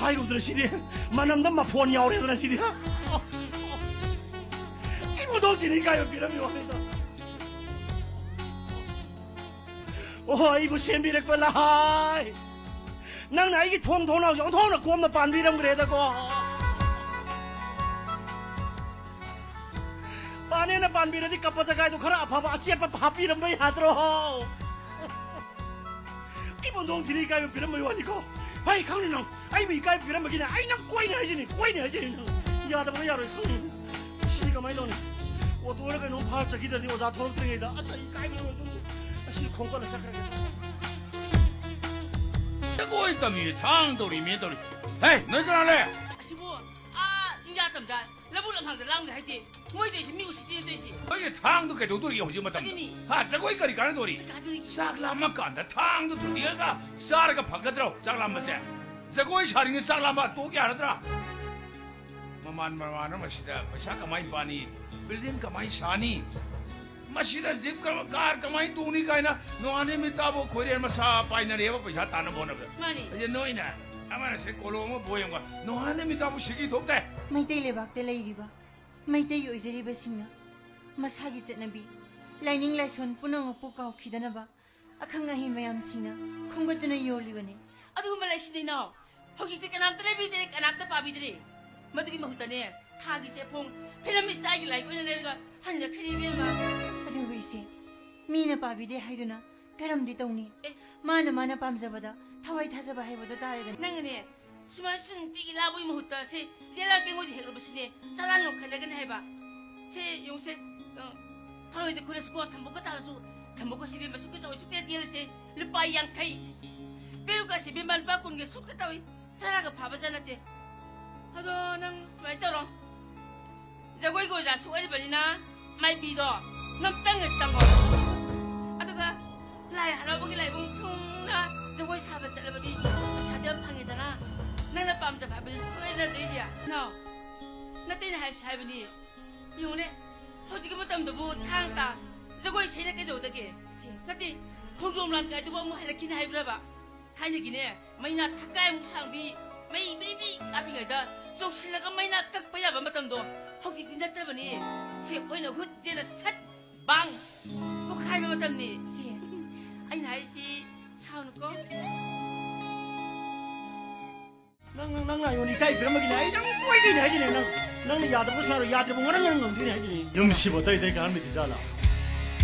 ꯍꯥꯏꯔꯨꯗꯅ ꯁꯤꯗꯤ ꯃꯅꯝꯗ ꯃꯐꯣꯟ ꯌꯥꯎꯔꯦꯗꯅ ꯁꯤꯗꯤ꯫ ꯑꯩꯕꯨ ꯊꯣꯡ ꯊꯤꯅ ꯏꯀꯥꯏꯕ ꯄꯤꯔꯝꯃꯤ ꯋꯥꯅꯤꯗ꯫ ꯑꯣ, ꯑꯩꯕꯨ ꯁꯦꯝꯕꯤꯔꯛꯄ ꯂꯍꯥꯏ꯫ ꯅꯪꯅ ꯑꯩꯒꯤ ꯊꯣꯡ ꯊꯣꯡꯅꯥꯎꯁꯦ ꯑꯣꯟꯊꯣꯛꯅ ꯀꯣꯝꯅ ꯄꯥꯟꯕꯤꯔꯝꯈ꯭ꯔꯦꯗꯀꯣ꯫ ꯄꯥꯅꯦꯅ ꯄꯥꯟꯕꯤꯔꯗꯤ ꯀꯞꯄ ꯆꯒꯥꯏꯗꯣ ꯈꯔ ꯑꯐꯕ ꯑꯆꯦꯠꯄ ꯍꯥꯞꯄꯤꯔꯝꯕ ꯌꯥꯗ꯭ꯔꯣ? ꯑꯩꯕꯨ ꯊꯣꯡ ꯊꯤꯅ ꯏꯀꯥꯏꯕ ꯄꯤꯔꯝꯕꯩ ꯋꯥꯅꯤꯀꯣ꯫ ꯍꯩ, ꯈꯪꯅꯤ ꯅꯪ꯫ ꯑꯩꯕꯨ ꯏꯀꯥꯏ ꯄꯤꯔꯝꯕꯒꯤꯅꯦ꯫ ꯑꯩ ꯅꯪ ꯀꯣꯏꯅꯤ ꯍꯥꯏꯁꯤꯅꯤ, ꯀꯣꯏꯅꯤ ꯍꯥꯏꯁꯤꯅꯤ ꯅꯪ꯫ ꯌꯥꯗꯕꯒ ꯌꯥꯔꯣꯏ ꯈꯪꯅꯤ꯫ ꯁꯤꯗꯤ ꯀꯃꯥꯏꯅ ꯇꯧꯅꯤ? ꯑꯣꯇꯣꯔ ꯀꯩꯅꯣꯝ ꯐꯥꯔ ꯆꯠꯈꯤꯗ꯭ꯔꯗꯤ ꯑꯣꯖꯥ ꯊꯣꯛꯂꯛꯇ꯭ꯔꯤꯉꯩꯗ꯫ ꯑꯁ, ꯑꯩ ꯏꯀꯥꯏꯕꯅ ꯂꯣꯏꯔꯦ꯫ ꯑꯁꯤꯗꯤ ꯈꯣꯡꯀꯠꯂ ꯆꯠꯈ꯭ꯔꯒꯦ꯫ ꯖꯒꯣꯏ ꯇꯝꯃꯤ, ꯊꯥꯡ ꯇꯧꯔꯤ, ꯃꯦ ꯇꯧꯔꯤ꯫ ꯍꯦ, ꯅꯣꯏ ꯀꯅꯥ ꯂꯩ? ꯑꯁꯤꯕꯨ, ꯑꯥ, ꯆꯤꯡꯖꯥ ꯇꯝꯖꯥ ꯂꯧꯕꯨꯛ ꯂꯝꯍꯥꯡꯗ ꯂꯥꯡꯗꯦ ꯍꯥꯏꯗꯤ꯫ ꯃꯣꯏ ꯇꯧꯏꯁꯤ ꯃꯤ ꯎꯁꯤꯠꯇꯦ ꯇꯧꯏꯁꯤ꯫ ꯅꯣꯏꯒꯤ ꯊꯥꯡꯗꯨ ꯀꯩꯗꯧꯗꯣꯔꯤꯒꯦ ꯍꯧꯖꯤꯛ ꯃꯇꯝꯗ? ꯑꯗꯨꯅꯤ꯫ ꯍꯥ, ꯖꯒꯣꯏ ꯀꯔꯤ ꯀꯥꯟꯅꯗꯣꯔꯤ? ꯀꯔꯤ ꯀꯥꯟꯅꯗꯣꯔꯤꯒꯦ? ꯆꯥꯛ ꯂꯥꯝꯃ ꯀꯥꯟꯗ ꯊꯥꯡꯗꯨ ꯊꯨꯗꯦꯛꯑꯒ ꯆꯥꯔꯒ ꯐꯒꯗ꯭ꯔꯣ? ꯆꯥꯛ ꯂꯥꯝꯕꯁꯦ? ꯖꯒꯣꯏ ꯁꯥꯔꯤꯉꯩ ꯆꯥꯛ ꯂꯥꯝꯕ ꯇꯣꯛ ꯌꯥꯔꯗ꯭ꯔꯥ? ꯃꯃꯥꯟ ꯃꯃꯥꯟꯅꯕ ꯃꯁꯤꯗ ꯄꯩꯁꯥ ꯀꯃꯥꯏ ꯄꯥꯅꯤ? ꯕꯤꯜꯗꯤꯡ ꯀꯃꯥꯏ ꯁꯥꯅꯤ? ꯃꯁꯤꯗ ꯖꯤꯞ ꯀ-, ꯀꯥꯔ ꯀꯃꯥꯏ ꯇꯣꯡꯅꯤ ꯀꯥꯏꯅ ꯅꯣꯡꯉꯥꯟ ꯅꯨꯃꯤꯠ ꯇꯥꯕꯨ ꯈꯣꯏꯔꯦꯟ ꯃꯁꯥ ꯄꯥꯏꯅꯔꯦꯕ ꯄꯩꯁꯥ ꯇꯥꯅꯕ ꯍꯣꯠꯅꯕꯗ꯫ ꯃꯥꯅꯤ꯫ ꯑꯗꯨ ꯅꯣꯏꯅ ꯑꯃꯅ ꯁꯦ ꯀꯣꯂꯣꯝ ꯑꯃ ꯕꯣꯏ ꯑꯃꯒ ꯅꯣꯡꯉꯥꯟ ꯅꯨꯃꯤꯠ ꯇꯥꯕꯨ ꯁꯤꯀꯤ ꯊꯣꯛꯇꯦ꯫ ꯃꯩꯇꯩ ꯂꯩꯕꯥꯛꯇ ꯂꯩꯔꯤꯕ ꯃꯩꯇꯩ ꯑꯣꯏꯖꯔꯤꯕꯁꯤꯡꯅ ꯃꯁꯥꯒꯤ ꯆꯠꯅꯕꯤ, ꯂꯥꯏꯅꯤꯡ ꯂꯥꯏꯁꯣꯟ ꯄꯨꯝꯅꯃꯛꯄꯨ ꯀꯥꯎꯈꯤꯗꯅꯕ ꯑꯈꯪ ꯑꯍꯩ ꯃꯌꯥꯝꯁꯤꯡꯅ ꯈꯣꯝꯒꯠꯇꯨꯅ ꯌꯣꯜꯂꯤꯕꯅꯤ꯫ ꯑꯗꯨꯒꯨꯝꯕ ꯂꯩꯁꯤꯗꯤ ꯏꯅꯥꯎ, ꯍꯧꯖꯤꯛꯇꯤ ꯀꯅꯥꯝꯇ ꯂꯩꯕꯤꯗ꯭ꯔꯦ, ꯀꯅꯥꯝꯇ ꯄꯥꯕꯤꯗ꯭ꯔꯦ꯫ ꯃꯗꯨꯒꯤ ꯃꯍꯨꯠꯇꯅꯦ, ꯊꯥꯒꯤ ꯆꯦꯐꯣꯡ ꯐꯤꯂꯝ ꯏꯁꯇꯥꯏꯜꯒꯤ ꯂꯥꯏꯔꯤꯛ ꯑꯣꯏꯅ ꯂꯩꯔꯒ ꯍꯟꯖꯈ꯭ꯔꯦ ꯏꯕꯦꯝꯃ꯫ ꯑꯗꯨꯕꯨ ꯏꯆꯦ, ꯃꯤꯅ ꯄꯥꯕꯤꯗꯦ ꯍꯥꯏꯗꯨꯅ ꯀꯔꯝꯗꯤ ꯇꯧꯅꯤ? ꯑꯦ꯫ ꯃꯥꯅ ꯃꯥꯅ ꯄꯥꯝꯖꯕꯗ ꯊꯋꯥꯏ ꯊꯥꯖꯕ ꯍꯥꯏꯕꯗꯣ ꯇꯥꯔꯦꯗꯅ꯫ ꯅꯪꯅꯅꯦ, ꯁꯨꯃꯥꯏꯅ ꯁꯨꯝ ꯅꯨꯡꯇꯤꯒꯤ ꯂꯥꯕꯒꯤ ꯃꯍꯨꯠꯇ ꯁꯤ ꯖꯦꯂꯔ ꯀꯦꯡꯉꯣꯏꯗ ꯍꯦꯛꯂꯨꯕꯁꯤꯅꯦ, ꯆꯔꯥ ꯅꯣꯡꯈꯠꯂꯒꯅꯤ ꯍꯥꯏꯕ꯫ ꯁꯦ ꯌꯦꯡꯉꯨꯁꯦ, ꯑ, ꯊꯔꯣꯏꯗ ꯈꯨꯜꯂꯁꯨꯀꯣ, ꯊꯝꯕꯧꯒ ꯊꯥꯔꯁꯨ, ꯊꯝꯕꯧꯒꯁꯤ ꯏꯕꯦꯝꯃ ꯁꯨꯛꯀ ꯆꯥꯎꯏ, ꯁꯨꯛꯇꯦ ꯇꯦꯜꯂꯤꯁꯦ, ꯂꯨꯄꯥ ꯌꯥꯡꯈꯩ꯫ ꯄꯦꯔꯨꯛꯀꯁꯤ ꯏꯕꯦꯝꯃ ꯂꯨꯄꯥ ꯀꯨꯟꯒꯤ ꯁꯨꯛꯇ ꯇꯧꯏ꯫ ꯆꯔꯥꯒ ꯐꯥꯕ ꯖꯥꯠ ꯅꯠꯇꯦ꯫ ꯑꯗꯣ ꯅꯪ ꯁꯨꯃꯥꯏꯅ ꯇꯧꯔꯣ, ꯖꯒꯣꯏꯒꯤ ꯑꯣꯖꯥꯁꯨ ꯑꯣꯏꯔꯤꯕꯅꯤꯅ ꯃꯥꯏꯕꯤꯗꯣ ꯉꯝꯇꯪꯒ ꯆꯪꯉꯣ꯫ ꯑꯗꯨꯒ ꯂꯥꯏ ꯍꯔꯥꯎꯕꯒꯤ ꯂꯥꯏꯕꯨꯡ ꯊꯨꯡꯅ ꯖꯒꯣꯏ ꯁꯥꯕ ꯆꯠꯂꯕꯗꯤ ꯄꯩꯁꯥꯗꯤ ꯌꯥꯝ ꯐꯪꯉꯦꯗꯅ꯫ ꯅꯪꯅ ꯄꯥꯝꯖꯕ ꯍꯥꯏꯕꯗꯨꯁꯨ ꯊꯣꯛꯑꯦꯗꯅ ꯑꯗꯩꯗꯤ꯫ ꯅꯥꯎ, ꯅꯇꯩꯅ ꯍꯥꯏꯁꯨ ꯍꯥꯏꯕꯅꯤ꯫ ꯌꯦꯡꯉꯨꯅꯦ, ꯍꯧꯖꯤꯛꯀꯤ ꯃꯇꯝꯗꯕꯨ ꯊꯥꯡ ꯇꯥ ꯖꯒꯣꯏ ꯏꯁꯩꯅ ꯀꯩꯗꯧꯗꯒꯦ? ꯅꯠꯇꯦ, ꯈꯣꯡꯖꯣꯝ ꯂꯥꯟ ꯀꯥꯏꯗꯨꯕꯨ ꯑꯃꯨꯛ ꯍꯜꯂꯛꯈꯤꯅꯤ ꯍꯥꯏꯕ꯭ꯔꯕ? ꯊꯥꯏꯅꯒꯤꯅꯦ, ꯃꯩꯅꯥ ꯊꯛꯀꯥꯏꯃꯨꯛ ꯁꯥꯡꯕꯤ ꯃꯩ ꯕ꯭ꯔꯤ ꯕ꯭ꯔꯤ ꯀꯥꯞꯄꯤꯉꯩꯗ ꯆꯣꯡꯁꯤꯜꯂꯒ ꯃꯩꯅꯥ ꯀꯛꯄ ꯌꯥꯕ ꯃꯇꯝꯗꯣ ꯍꯧꯖꯤꯛꯇꯤ ꯅꯠꯇ꯭ꯔꯕꯅꯤ꯫ ꯁꯦ ꯑꯣꯏꯅ ꯍꯨꯠ ꯆꯦꯅ ꯁꯠ ꯕꯥꯡ ꯄꯣꯈꯥꯏꯕ ꯃꯇꯝꯅꯤ꯫ ꯁꯦ, ꯑꯩꯅ ꯍꯥꯏꯁꯤ ꯁꯥꯎꯅꯨꯀꯣ꯫ ꯅꯪ, ꯅꯪ, ꯅꯪ ꯑꯩꯉꯣꯟꯗ ꯏꯀꯥꯏ ꯄꯤꯔꯝꯕꯒꯤꯅꯦ꯫ ꯑꯩ ꯅꯪ ꯀꯣꯏꯗꯣꯏꯅꯦ ꯍꯥꯏꯁꯤꯅꯦ꯫ ꯅꯪ, ꯅꯪꯅ ꯌꯥꯗꯕ ꯁꯥꯔꯣ, ꯌꯥꯗ꯭ꯔꯤꯕ ꯉꯔꯥꯡ ꯉꯔꯥꯡ ꯉꯝꯗꯣꯏꯅꯦ ꯍꯥꯏꯁꯤꯅꯦ꯫ ꯌꯨꯝꯁꯤꯕꯨ ꯑꯇꯩ ꯑꯇꯩ ꯀꯅꯥꯝ ꯂꯩꯇꯦ ꯖꯥꯠꯂꯥ?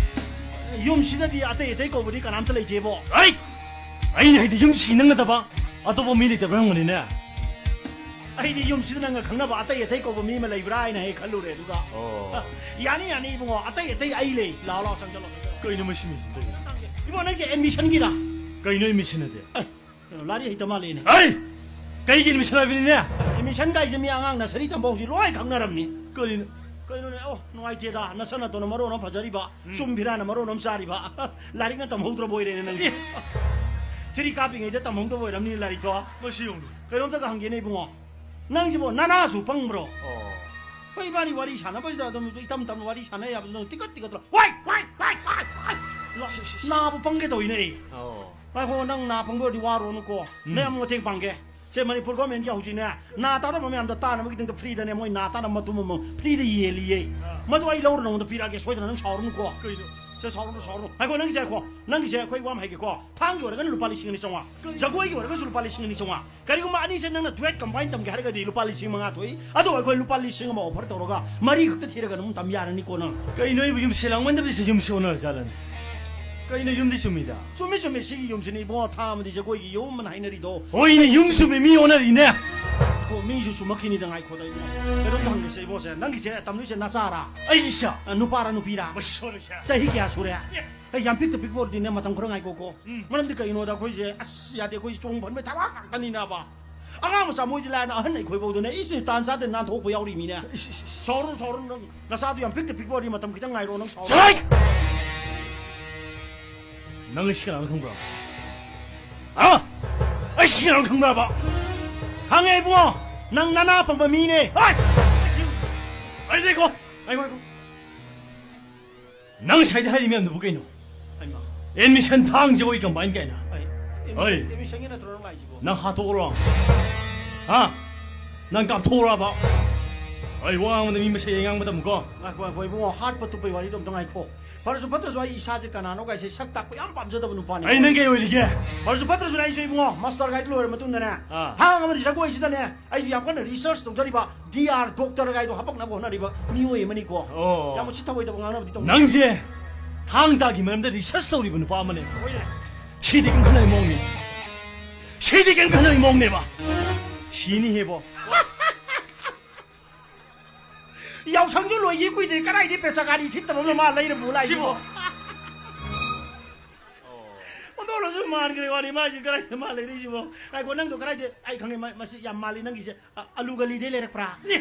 ꯌꯨꯝꯁꯤꯗꯗꯤ ꯑꯇꯩ ꯑꯇꯩ ꯀꯧꯕꯗꯤ ꯀꯅꯥꯝꯇ ꯂꯩꯇꯦꯕꯣ꯫ ꯑꯩ, ꯑꯩꯅ ꯍꯥꯏꯗꯤ ꯌꯨꯝꯁꯤ ꯅꯪ ꯅꯠꯇꯕ ꯑꯇꯣꯞꯄ ꯃꯤ ꯂꯩꯇꯕ꯭ꯔꯥ ꯍꯪꯕꯅꯤꯅꯦ꯫ ꯑꯩꯗꯤ ꯌꯨꯝꯁꯤꯗ ꯅꯪꯒ ꯈꯪꯅꯕ ꯑꯇꯩ ꯑꯇꯩ ꯀꯧꯕ ꯃꯤ ꯑꯃ ꯂꯩꯕ꯭ꯔꯥ ꯍꯥꯏꯅ ꯍꯦꯛ ꯈꯜꯂꯨꯔꯦ꯫ ꯑꯗꯨꯒ ꯑꯣ꯫ ꯑ, ꯌꯥꯅꯤ, ꯌꯥꯅꯤ, ꯏꯕꯨꯡꯉꯣ, ꯑꯇꯩ ꯑꯇꯩ ꯑꯩ ꯂꯩ꯫ ꯂꯥꯛꯑꯣ, ꯂꯥꯛꯑꯣ, ꯆꯪꯁꯤꯜꯂꯣ, ꯆꯪꯁꯤꯜꯂꯣ꯫ ꯀꯩꯅꯣ ꯃꯁꯤ ꯃꯤꯁꯤ ꯇꯧꯔꯤꯁꯦ? ꯏꯕꯨꯡꯉꯣ, ꯅꯪꯁꯦ ꯑꯦꯗꯃꯤꯁꯟꯒꯤꯔ? ꯀꯩꯅꯣ ꯑꯦꯗꯃꯤꯁꯟ ꯑꯗꯤ? ꯑꯦ, ꯀꯩꯅꯣ, ꯂꯥꯏꯔꯤꯛ ꯍꯩꯇ ꯃꯥꯜꯂꯦꯅꯦ꯫ ꯑꯩ ꯀꯩꯒꯤ ꯑꯦꯗꯃꯤꯁꯟ ꯍꯥꯏꯕꯅꯤꯅꯦ? ꯑꯦꯗꯃꯤꯁꯟ ꯀꯥꯏꯁꯦ ꯃꯤ ꯑꯉꯥꯡ ꯅꯁꯔꯤ ꯇꯝꯕ ꯍꯧꯖꯤꯛ ꯂꯣꯏ ꯈꯪꯅꯔꯝꯅꯤ꯫ ꯀꯔꯤꯅꯣ? ꯀꯩꯅꯣꯅꯦ? ꯑꯣ, ꯅꯨꯡꯉꯥꯏꯇꯦꯗ, ꯅꯁꯅꯥꯇꯣꯟꯅ ꯃꯔꯣꯟ ꯑꯃ ꯐꯖꯔꯤꯕ, ꯎꯝ꯫ ꯆꯨꯝ ꯐꯤꯔꯥꯅ ꯃꯔꯣꯟ ꯑꯃ ꯆꯥꯔꯤꯕ꯫ ꯂꯥꯏꯔꯤꯛꯅ ꯇꯝꯍꯧꯗ꯭ꯔꯕ ꯑꯣꯏꯔꯦꯅꯦ ꯅꯪꯗꯤ꯫ ꯑꯦ꯫ ꯊ꯭ꯔꯤ ꯀꯥꯞꯄꯤꯉꯩꯗ ꯇꯝꯍꯧꯗꯕ ꯑꯣꯏꯔꯝꯅꯤ ꯂꯥꯏꯔꯤꯛꯇꯣ꯫ ꯃꯁꯤ ꯌꯦꯡꯉꯨ꯫ ꯀꯩꯅꯣꯝꯇꯒ ꯍꯪꯒꯦꯅꯦ ꯏꯕꯨꯡꯉꯣ, ꯅꯪꯁꯤꯕꯣ ꯅꯅꯥꯁꯨ ꯄꯪꯕ꯭ꯔꯣ? ꯑꯣ꯫ ꯍꯣꯏ, ꯏꯕꯥꯅꯤ ꯋꯥꯔꯤ ꯁꯥꯟꯅꯕꯁꯤꯗ ꯑꯗꯨꯝ ꯏꯇꯝ ꯇꯝꯅ ꯋꯥꯔꯤ ꯁꯥꯟꯅ ꯌꯥꯕꯗꯨ ꯅꯪ ꯇꯤꯀꯠ ꯇꯤꯀꯠ ꯇꯧꯔ, ꯋꯥꯏ, ꯋꯥꯏ, ꯋꯥꯏ, ꯋꯥꯏ, ꯋꯥꯏ꯫ ꯁꯤ, ꯁꯤ, ꯁꯤ꯫ ꯅꯥꯕꯨ ꯄꯪꯒꯦ ꯇꯧꯏꯅꯦ ꯑꯩ꯫ ꯑꯣ꯫ ꯉꯥꯏꯈꯣ, ꯅꯪ ꯅꯥ ꯄꯪꯕ ꯑꯣꯏꯔꯗꯤ ꯋꯥꯔꯨꯔꯅꯨꯀꯣ꯫ ꯎꯝ꯫ ꯅꯪ ꯑꯃꯨꯛ ꯃꯇꯦꯡ ꯄꯥꯡꯒꯦ꯫ ꯁꯦ, ꯃꯅꯤꯄꯨꯔ ꯒꯣꯔꯃꯦꯟꯒꯤ ꯍꯧꯖꯤꯛꯅꯦ, ꯅꯥ ꯇꯥꯗꯕ ꯃꯌꯥꯝꯗꯣ ꯇꯥꯅꯕꯒꯤꯗꯃꯛꯇ ꯐ꯭ꯔꯤꯗꯅꯦ, ꯃꯣꯏ ꯅꯥ ꯇꯥꯅꯕ ꯃꯇꯨꯝ ꯑꯃꯃꯝ ꯐ꯭ꯔꯤꯗ ꯌꯦꯜꯂꯤꯌꯦ꯫ ꯑꯥ꯫ ꯃꯗꯨ ꯑꯩ ꯂꯧꯔ ꯅꯉꯣꯟꯗ ꯄꯤꯔꯛꯑꯒꯦ, ꯁꯣꯏꯗꯅ ꯅꯪ ꯁꯥꯎꯔꯅꯨꯀꯣ꯫ ꯀꯩꯅꯣ? ꯁꯦ, ꯁꯥꯎꯔꯅꯨ, ꯁꯥꯎꯔꯅꯨ꯫ ꯉꯥꯏꯈꯣ, ꯅꯪꯒꯤꯁꯦ ꯉꯥꯏꯈꯣ꯫ ꯅꯪꯒꯤꯁꯦ ꯑꯩꯈꯣꯏ ꯋꯥ ꯑꯃ ꯍꯥꯏꯒꯦꯀꯣ꯫ ꯊꯥꯡꯒꯤ ꯑꯣꯏꯔꯒꯅ ꯂꯨꯄꯥ ꯂꯤꯁꯤꯡ ꯑꯅꯤ ꯆꯥꯝꯃꯉꯥ꯫ ꯀꯩꯅꯣ? ꯖꯒꯣꯏꯒꯤ ꯑꯣꯏꯔꯒꯁꯨ ꯂꯨꯄꯥ ꯂꯤꯁꯤꯡ ꯑꯅꯤ ꯆꯥꯝꯃꯉꯥ꯫ ꯀꯔꯤꯒꯨꯝꯕ ꯑꯅꯤꯁꯦ ꯅꯪꯅ duet combine ꯇꯝꯒꯦ ꯍꯥꯏꯔꯒꯗꯤ ꯂꯨꯄꯥ ꯂꯤꯁꯤꯡ ꯃꯉꯥ ꯊꯣꯛꯏ꯫ ꯑꯗꯣ ꯑꯩꯈꯣꯏ ꯂꯨꯄꯥ ꯂꯤꯁꯤꯡ ꯑꯃ offer ꯇꯧꯔꯒ ꯃꯔꯤ ꯈꯛꯇ ꯊꯤꯔꯒ ꯑꯗꯨꯝ ꯇꯝ ꯌꯥꯔꯅꯤꯀꯣ ꯅꯪ꯫ ꯀꯩꯅꯣ ꯑꯩꯕꯨ ꯌꯨꯝꯁꯦ ꯂꯥꯡꯃꯟꯗꯕꯁꯤꯗ ꯌꯨꯝꯁꯦ ꯑꯣꯟꯅꯔ ꯖꯥꯠꯂꯅꯦ? ꯀꯩꯅꯣ ꯌꯨꯝꯗꯤ ꯆꯨꯝꯃꯤꯗ? ꯆꯨꯝꯃꯤ, ꯆꯨꯝꯃꯤ, ꯁꯤꯒꯤ ꯌꯨꯝꯁꯤꯅꯤ ꯏꯕꯨꯡꯉꯣ, ꯊꯥ ꯑꯃꯗꯤ ꯖꯒꯣꯏꯒꯤ ꯌꯨꯝ ꯑꯅ ꯍꯥꯏꯅꯔꯤꯗꯣ꯫ ꯍꯣꯏꯅꯦ, ꯌꯨꯝ ꯆꯨꯝꯃꯤ, ꯃꯤ ꯑꯣꯟꯅꯔꯤꯅꯦ꯫ ꯀꯣ, ꯃꯤꯁꯨ ꯆꯨꯝꯃꯛꯈꯤꯅꯤꯗ, ꯉꯥꯏꯈꯣꯗ ꯏꯕꯨꯡꯉꯣ꯫ ꯀꯩꯅꯣꯝꯇ ꯍꯪꯒꯦꯁꯦ ꯏꯕꯣꯁꯦ, ꯅꯪꯒꯤꯁꯦ ꯇꯝꯗꯣꯏꯁꯦ ꯅꯆꯥꯔꯥ? ꯑꯩꯒꯤꯁꯦ? ꯑ, ꯅꯨꯄꯥꯔꯥ ꯅꯨꯄꯤꯔꯥ? ꯃꯁꯤ ꯁꯣꯏꯔꯣꯏꯁꯦ꯫ ꯆꯍꯤ ꯀꯌꯥ ꯁꯨꯔꯦ? ꯑꯦ꯫ ꯑꯦ, ꯌꯥꯝ ꯄꯤꯛꯇ ꯄꯤꯛꯄ ꯑꯣꯏꯔꯗꯤꯅꯦ, ꯃꯇꯝ ꯈꯔ ꯉꯥꯏꯈꯣꯀꯣ꯫ ꯎꯝ꯫ ꯃꯔꯝꯗꯤ ꯀꯩꯒꯤꯅꯣꯗ ꯑꯩꯈꯣꯏꯁꯦ, ꯑꯁ, ꯌꯥꯗꯦ, ꯑꯩꯈꯣꯏ ꯆꯣꯡ ꯐꯟꯕꯩ ꯊꯕꯛ ꯉꯥꯛꯇꯅꯤꯅꯕ꯫ ꯑꯉꯥꯡ ꯃꯆꯥ ꯃꯣꯏꯗꯤ ꯂꯥꯏꯅ, ꯑꯍꯟ ꯑꯩꯈꯣꯏꯐꯥꯎꯗꯅꯦ, ꯏꯁ, ꯇꯥꯟ ꯆꯥꯗꯦ, ꯅꯥꯟꯊꯣꯛꯄ ꯌꯥꯎꯔꯤꯃꯤꯅꯦ꯫ ꯏꯁ, ꯏꯁ, ꯏꯁ꯫ ꯁꯥꯎꯔꯨꯅꯨ, ꯁꯥꯎꯔꯨꯅꯨ, ꯅꯪ ꯅꯆꯥꯗꯣ ꯌꯥꯝ ꯄꯤꯛꯇ ꯄꯤꯛꯄ ꯑꯣꯏꯔꯗꯤ ꯃꯇꯝ ꯈꯤꯇꯪ ꯉꯥꯏꯔꯣ, ꯅꯪ ꯁꯥꯎꯔꯨꯅꯨ꯫ ꯁꯥꯏ! ꯅꯪ ꯑꯩ ꯁꯤ ꯀꯅꯥꯅꯣ ꯈꯪꯕ꯭ꯔꯥ? ꯍꯥ? ꯑꯩ ꯁꯤ ꯀꯅꯥꯅꯣ ꯈꯪꯕ꯭ꯔꯕ? ꯈꯪꯉꯦ ꯏꯕꯨꯡꯉꯣ, ꯅꯪ ꯅꯅꯥ ꯄꯪꯕ ꯃꯤꯅꯦ꯫ ꯍꯥꯏ! ꯑꯩ ꯂꯩꯀꯣ! ꯑꯩ ꯉꯥꯏꯈꯣ꯫ ꯅꯪ ꯉꯁꯥꯏꯗ ꯍꯥꯏꯔꯤ ꯃꯌꯥꯝꯗꯨꯕꯨ ꯀꯩꯅꯣ? ꯍꯩꯃꯥ꯫ ꯑꯦꯗꯃꯤꯁꯟ ꯊꯥꯡ ꯖꯒꯣꯏ ꯀꯝꯕꯥꯏꯟ ꯀꯥꯏꯅ꯫ ꯑꯩ, ꯍꯣꯏ꯫ ꯑꯦꯗꯃꯤꯁꯟ, ꯑꯦꯗꯃꯤꯁꯟꯒꯤ ꯅꯠꯇ꯭ꯔꯣ ꯅꯪ ꯂꯥꯛꯏꯁꯤꯕꯣ? ꯅꯪ ꯍꯥꯠꯇꯣꯛꯎꯔꯣ꯫ ꯍꯥ? ꯅꯪ ꯀꯥꯞꯊꯣꯛꯎꯔꯕ? ꯑꯩ ꯋꯥ ꯉꯥꯡꯕꯗ ꯃꯤ ꯃꯁꯦꯟ ꯉꯥꯡꯕ ꯇꯝꯃꯨꯀꯣ꯫ ꯉꯥꯏꯈꯣ, ꯉꯥꯏꯈꯣ, ꯏꯕꯨꯡꯉꯣ, ꯍꯥꯠꯄ ꯇꯨꯞꯄꯩ ꯋꯥꯔꯤꯗꯣ ꯑꯝꯇ ꯉꯥꯏꯈꯣ꯫ ꯐꯔꯁꯨ ꯐꯠꯇ꯭ꯔꯁꯨ ꯑꯩ ꯏꯁꯥꯁꯦ ꯀꯅꯥꯅꯣ ꯀꯥꯏꯁꯦ ꯁꯛ ꯇꯥꯛꯄ ꯌꯥꯝ ꯄꯥꯝꯖꯗꯕ ꯅꯨꯄꯥꯅꯤ꯫ ꯑꯩ ꯅꯪ ꯀꯩ ꯑꯣꯏꯔꯤꯒꯦ? ꯐꯔꯁꯨ ꯐꯠꯇ꯭ꯔꯁꯨ ꯑꯩꯁꯨ ꯏꯕꯨꯡꯉꯣ, ꯃꯥꯁꯇꯔ ꯒꯥꯏꯗ ꯂꯣꯏꯔ ꯃꯇꯨꯡꯗꯅꯦ, ꯑꯥ꯫ ꯊꯥꯡ ꯑꯃꯗꯤ ꯖꯒꯣꯏꯁꯤꯗꯅꯦ, ꯑꯩꯁꯨ ꯌꯥꯝ ꯀꯟꯅ ꯔꯤꯁꯔꯁ ꯇꯧꯖꯔꯤꯕ ꯗꯤ ꯑꯥꯔ ꯗꯣꯛꯇꯔ ꯒꯥꯏꯗꯣ ꯍꯥꯄꯛꯅꯕ ꯍꯣꯠꯅꯔꯤꯕ ꯃꯤꯑꯣꯏ ꯑꯃꯅꯤꯀꯣ꯫ ꯑꯣ꯫ ꯌꯥꯝ ꯎꯁꯤꯠ ꯊꯑꯣꯏꯗꯕ ꯉꯥꯡꯅꯕꯗꯤ ꯇꯧꯅꯨ꯫ ꯅꯪꯁꯦ ꯊꯥꯡ ꯇꯥꯒꯤ ꯃꯔꯝꯗ ꯔꯤꯁꯔꯁ ꯇꯧꯔꯤꯕ ꯅꯨꯄꯥ ꯑꯃꯅꯦ꯫ ꯍꯣꯏꯅꯦ꯫ ꯁꯤꯗꯤ ꯀꯩꯝ ꯈꯟꯅꯕꯒꯤ ꯃꯑꯣꯡꯅꯦ꯫ ꯁꯤꯗꯤ ꯀꯩꯝ ꯈꯟꯅꯕꯒꯤ ꯃꯑꯣꯡꯅꯦꯕ꯫ ꯁꯤꯅꯤ ꯍꯦꯕꯣ꯫ ꯌꯥꯎꯁꯪꯁꯨ ꯂꯣꯏꯈꯤ ꯀꯨꯏꯗ꯭ꯔꯤ, ꯀꯗꯥꯏꯗꯤ ꯄꯦꯆꯀꯥꯔꯤ ꯁꯤꯠꯇꯕ ꯑꯃꯅ ꯃꯥ ꯂꯩꯔꯕꯨ ꯂꯥꯛꯏꯁꯤꯕꯣ? ꯁꯤꯕꯣ꯫ ꯑꯣꯟꯊꯣꯛꯅꯁꯨ ꯃꯥꯟꯈ꯭ꯔꯦ ꯋꯥꯅꯤ, ꯃꯥꯏꯁꯤ ꯀꯗꯥꯏꯗ ꯃꯥ ꯂꯩꯔꯛꯏꯁꯤꯕꯣ? ꯉꯥꯏꯈꯣ, ꯅꯪꯗꯣ ꯀꯗꯥꯏꯗ? ꯑꯩ ꯈꯪꯉꯦ, ꯃ-, ꯃꯁꯤ ꯌꯥꯝ ꯃꯥꯜꯂꯤ ꯅꯪꯒꯤꯁꯦ꯫ ꯑ-, ꯑꯂꯨ ꯒꯂꯤꯗꯩ ꯂꯩꯔꯛꯄ꯭ꯔꯥ? ꯑꯦ!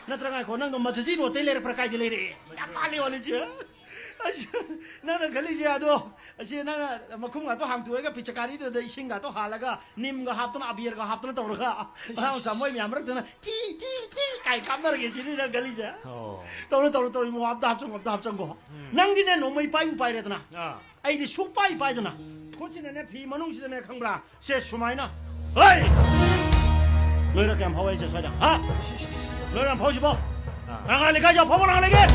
ꯅꯠꯇ꯭ꯔꯒ ꯉꯥꯏꯈꯣ, ꯅꯪꯗꯣ ꯃꯖꯖꯤ ꯔꯣꯗꯇꯩ ꯂꯩꯔꯛꯄ꯭ꯔꯥ? ꯀꯥꯏꯗꯩ ꯂꯩꯔꯛꯑꯦ? ꯌꯥꯝ ꯃꯥꯜꯂꯤ ꯋꯥꯅꯤꯁꯦ꯫ ꯑꯁ, ꯅꯪꯅ ꯈꯜꯂꯤꯁꯦ ꯑꯗꯣ, ꯑꯁꯤ ꯅꯪꯅ ꯃꯈꯨꯝꯒꯥꯗꯣ ꯍꯥꯡꯇꯣꯛꯑꯒ ꯄꯤꯆꯀꯥꯔꯤꯗꯨꯗ ꯏꯁꯤꯡꯒꯥꯗꯣ ꯍꯥꯜꯂꯒ, ꯅꯤꯝꯒ ꯍꯥꯞꯇꯅ, ꯑꯕꯤꯔꯒ ꯍꯥꯞꯇꯅ ꯇꯧꯔꯒ, ꯑꯉꯥꯡ ꯃꯆꯥ ꯃꯣꯏ ꯃꯌꯥꯝ ꯃꯔꯛꯇꯅ ꯇꯤ, ꯇꯤ, ꯇꯤ ꯀꯥꯏ ꯀꯥꯞꯅꯔꯒꯦ ꯁꯤꯅꯤ ꯅꯪ ꯈꯜꯂꯤꯁꯦ꯫ ꯑꯣ꯫ ꯇꯧꯔꯣ, ꯇꯧꯔꯣ, ꯇꯧꯔꯣ, ꯏꯕꯨꯡꯉꯣ, ꯑꯝꯇ ꯍꯥꯞꯆꯟꯈꯣ, ꯑꯝꯇ ꯍꯥꯞꯆꯟꯈꯣ꯫ ꯎꯝ꯫ ꯅꯪꯗꯤꯅꯦ, ꯅꯣꯡꯃꯩ ꯄꯥꯏꯕꯨ ꯄꯥꯏꯔꯦꯗꯅ꯫ ꯑꯥ꯫ ꯑꯩꯗꯤ ꯁꯨꯛꯄꯥꯏ ꯄꯥꯏꯗꯅ꯫ ꯈꯨꯠꯁꯤꯅꯅꯦ, ꯐꯤ ꯃꯅꯨꯡꯁꯤꯗꯅꯦ, ꯈꯪꯕ꯭ꯔꯥ? ꯁꯦ, ꯁꯨꯃꯥꯏꯅ꯫ ꯍꯩ! ꯅꯣꯏꯔ ꯀꯌꯥꯝ ꯍꯧꯋꯦ ꯁꯦ ꯁ꯭ꯋꯥꯏꯗ? ꯍꯥ? ꯅꯣꯏꯔ ꯌꯥꯝ ꯍꯧꯁꯤꯕꯣ? ꯑꯥ꯫ ꯀꯅꯥ ꯂꯩꯀꯥꯏꯗ ꯑꯐꯥꯎꯕ ꯀꯅꯥ ꯂꯩꯒꯦ?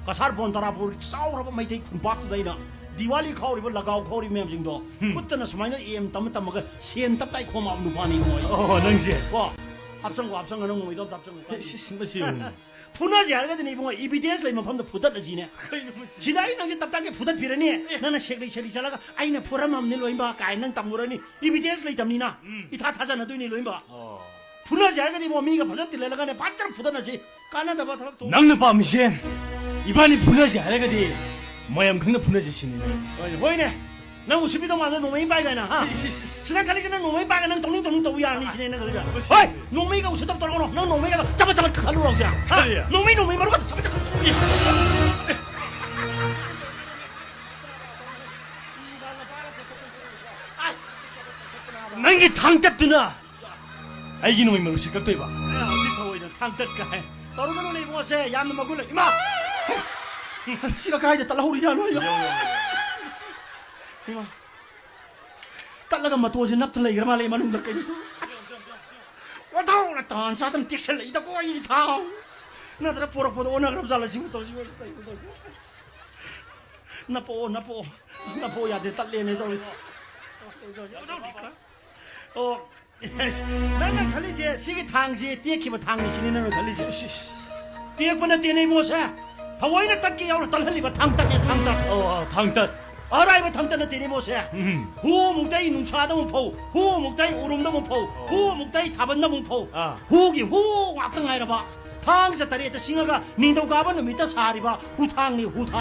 ꯀꯁꯥꯔ ꯕꯣꯟ ꯇꯔꯥꯄꯨꯔ ꯆꯥꯎꯔꯕ ꯃꯩꯇꯩ ꯈꯨꯟꯄꯥꯛꯇꯨꯗ ꯑꯩꯅ ꯗꯤꯋꯥꯂꯤ ꯈꯥꯎꯔꯤꯕ, ꯂꯒꯥꯎ ꯈꯥꯎꯔꯤꯕ ꯃꯌꯥꯝꯁꯤꯡꯗꯣ ꯍꯨꯝ꯫ ꯈꯨꯠꯇꯅ ꯁꯨꯃꯥꯏꯅ ꯑꯦꯝ ꯇꯝꯃ ꯇꯝꯃꯒ ꯁꯦꯟ ꯇꯞ ꯇꯥꯏ ꯈꯣꯝꯃꯛꯑꯕ ꯅꯨꯄꯥꯅꯤ ꯏꯕꯨꯡꯉꯣ ꯑꯩ꯫ ꯑꯣ, ꯅꯪꯁꯦ? ꯀꯣ, ꯍꯥꯞꯆꯪꯈꯣ, ꯍꯥꯞꯆꯪꯈꯣ, ꯅꯪ ꯅꯣꯡꯃꯩꯗꯣ ꯑꯝꯇ ꯍꯥꯞꯆꯪꯈꯣ꯫ ꯏꯁ, ꯏꯁ, ꯃꯁꯤ ꯌꯦꯡꯉꯨꯅꯦ꯫ ꯐꯨꯅꯁꯦ ꯍꯥꯏꯔꯒꯗꯤꯅꯦ ꯏꯕꯨꯡꯉꯣ, evidence ꯂꯩ ꯃꯐꯝꯗ ꯐꯨꯗꯠꯂꯁꯤꯅꯦ꯫ ꯀꯩꯅꯣ ꯃꯁꯤ? ꯁꯤꯗ ꯑꯩ ꯅꯪꯁꯦ ꯇꯞ ꯇꯥꯡꯒꯩ ꯐꯨꯗꯠꯄꯤꯔꯅꯤ꯫ ꯑꯦ꯫ ꯅꯪꯅ ꯁꯦꯛꯂꯤ ꯁꯦꯛꯂꯤ ꯆꯠꯂꯒ "ꯑꯩꯅ ꯐꯨꯔꯝꯃꯕꯅꯤ ꯂꯣꯏꯅꯕ" ꯀꯥꯏꯅ ꯅꯪ ꯇꯝꯃꯨꯔꯅꯤ꯫ Evidence ꯂꯩꯇꯕꯅꯤꯅ꯫ ꯎꯝ꯫ ꯏꯊꯥ ꯊꯥꯖꯅꯗꯣꯏꯅꯤ ꯂꯣꯏꯅꯕ꯫ ꯑꯣ꯫ ꯐꯨꯅꯁꯦ ꯍꯥꯏꯔꯒꯗꯤ ꯏꯕꯨꯡꯉꯣ, ꯃꯤꯒ ꯐꯖꯅ ꯇꯤꯜꯍꯜꯂꯒꯅꯦ ꯐꯖꯅ ꯐꯨꯗꯠꯅꯁꯤ꯫ ꯀꯥꯟꯅꯗꯕ ꯊꯕꯛ ꯇꯧ-, ꯅꯪꯅ ꯄꯥꯝꯃꯤꯁꯦ ꯏꯕꯥꯅꯤ ꯐꯨꯅꯁꯦ ꯍꯥꯏꯔꯒꯗꯤ ꯃꯌꯥꯝ ꯈꯪꯅ ꯐꯨꯅꯁꯦ ꯁꯤꯅꯤꯅꯦ꯫ ꯍꯣꯏꯅꯦ, ꯍꯣꯏꯅꯦ꯫ ꯅꯪ ꯎꯁꯤꯠꯄꯤꯗꯧ ꯃꯥꯟꯗ ꯅꯣꯡꯃꯩ ꯄꯥꯏ ꯀꯥꯏꯅ, ꯍꯥ? ꯏꯁ, ꯏꯁ, ꯏꯁ꯫ ꯁꯤ ꯅꯪ ꯈꯜꯂꯤꯁꯦ ꯅꯪ ꯅꯣꯡꯃꯩ ꯄꯥꯏꯒ ꯅꯪ ꯇꯧꯅꯤꯡ ꯇꯧꯅꯤꯡ ꯇꯧꯕ ꯌꯥꯔꯅꯤ ꯁꯤꯅꯦ ꯅꯪ ꯈꯜꯂꯤꯁꯦ? ꯃꯁꯤ ꯍꯣꯏ, ꯅꯣꯡꯃꯩꯒ ꯎꯁꯤꯠꯇꯕ ꯇꯧꯔꯛꯀꯅꯣ꯫ ꯅꯪ ꯅꯣꯡꯃꯩꯒ ꯆꯕꯠ ꯆꯕꯠ ꯀꯛꯊꯠꯂꯨꯔꯣ ꯍꯧꯖꯤꯛ, ꯍꯥ? ꯀꯔꯤ? ꯅꯣꯡꯃꯩ, ꯅꯣꯡꯃꯩ ꯃꯔꯨꯒ ꯆꯕꯠ ꯆꯕꯠ ꯀꯛꯊꯠꯂꯨ꯫ ꯏꯁ꯫ ꯅꯪꯒꯤ ꯊꯥꯡ ꯇꯠꯇꯨꯅ ꯑꯩꯒꯤ ꯅꯣꯡꯃꯩ ꯃꯔꯨꯁꯤ ꯀꯛꯇꯣꯏꯕ? ꯑꯩ ꯍꯧꯖꯤꯛ ꯊꯑꯣꯏꯅ ꯊꯥꯡ ꯇꯠ ꯀꯥꯏ꯫ ꯇꯧꯔꯨꯒꯅꯨꯅꯦ ꯏꯕꯨꯡꯉꯣꯁꯦ, ꯌꯥꯝꯅ ꯃꯒꯨꯟ ꯂꯩ꯫ ꯏꯃꯥ! ꯁꯤꯒ ꯀꯗꯥꯏꯗ ꯇꯠꯍꯧꯔꯤꯖꯥꯠꯅꯣ, ꯏꯃꯥ? ꯏꯃꯥ! ꯇꯠꯂꯒ ꯃꯇꯣꯟꯁꯦ ꯅꯞꯇ ꯂꯩꯈ꯭ꯔ ꯃꯥꯜꯂꯦ ꯃꯅꯨꯡꯗ꯫ ꯀꯩꯅꯣ? ꯑꯣꯟꯊꯣꯛꯅ ꯇꯥꯟ ꯆꯥꯗꯅ ꯇꯦꯛꯁꯜꯂꯛꯏꯗꯀꯣ ꯑꯩꯒꯤ ꯊꯥꯎ꯫ ꯅꯠꯇ꯭ꯔ ꯄꯣꯔꯛꯄꯗ ꯑꯣꯟꯅꯈ꯭ꯔꯕ ꯖꯥꯠꯂ ꯁꯤꯕꯨ ꯇꯧꯔꯤꯁꯤꯕꯨ? ꯀꯩꯅꯣ ꯇꯧꯔꯤꯁꯤꯕꯨ? ꯅꯞꯄꯛꯑꯣ, ꯅꯞꯄꯛꯑꯣ꯫ ꯅꯞꯄꯛꯑꯣ ꯌꯥꯗꯦ, ꯇꯠꯂꯦꯅꯦ ꯇꯧꯔꯤ꯫ ꯑꯣ, ꯅꯪꯅ ꯈꯜꯂꯤꯁꯦ ꯁꯤꯒꯤ ꯊꯥꯡꯁꯦ ꯇꯦꯛꯈꯤꯕ ꯊꯥꯡꯅꯤ ꯁꯤꯅꯤ ꯅꯪꯅ ꯈꯜꯂꯤꯁꯦ꯫ ꯏꯁ, ꯏꯁ꯫ ꯇꯦꯛꯄ ꯅꯠꯇꯦꯅꯦ ꯏꯕꯣꯁꯦ꯫ ꯊꯑꯣꯏꯅ ꯇꯠꯀꯦ ꯌꯥꯎꯅ ꯇꯠꯍꯜꯂꯤꯕ ꯊꯥꯡ ꯇꯠꯅꯦ, ꯊꯥꯡ ꯇꯠ꯫ ꯑꯣ, ꯑꯣ, ꯊꯥꯡ ꯇꯠ꯫ ꯑꯔꯥꯏꯕ ꯊꯥꯡ ꯇꯠ ꯅꯠꯇꯦꯅꯦ ꯏꯕꯣꯁꯦ꯫ ꯎꯝ꯫ ꯍꯨ ꯑꯃꯨꯛꯇꯩ ꯅꯨꯡꯁꯥꯗ ꯑꯃꯨꯛ ꯐꯧ, ꯍꯨ ꯑꯃꯨꯛꯇꯩ ꯎꯔꯨꯝꯗ ꯑꯃꯨꯛ ꯐꯧ, ꯑꯣ꯫ ꯍꯨ ꯑꯃꯨꯛꯇꯩ ꯊꯥꯕꯜꯗ ꯑꯃꯨꯛ ꯐꯧ꯫ ꯑꯥ꯫ ꯍꯨꯒꯤ ꯍꯨ ꯉꯥꯛꯇ ꯉꯥꯏꯔꯕ ꯊꯥꯡꯖ ꯇꯔꯦꯠꯇ ꯁꯤꯡꯉꯒ ꯅꯤꯡꯊꯧꯀꯥꯕ ꯅꯨꯃꯤꯠꯇ ꯁꯥꯔꯤꯕ ꯍꯨꯊꯥꯡꯅꯤ, ꯍꯨꯊꯥꯡ꯫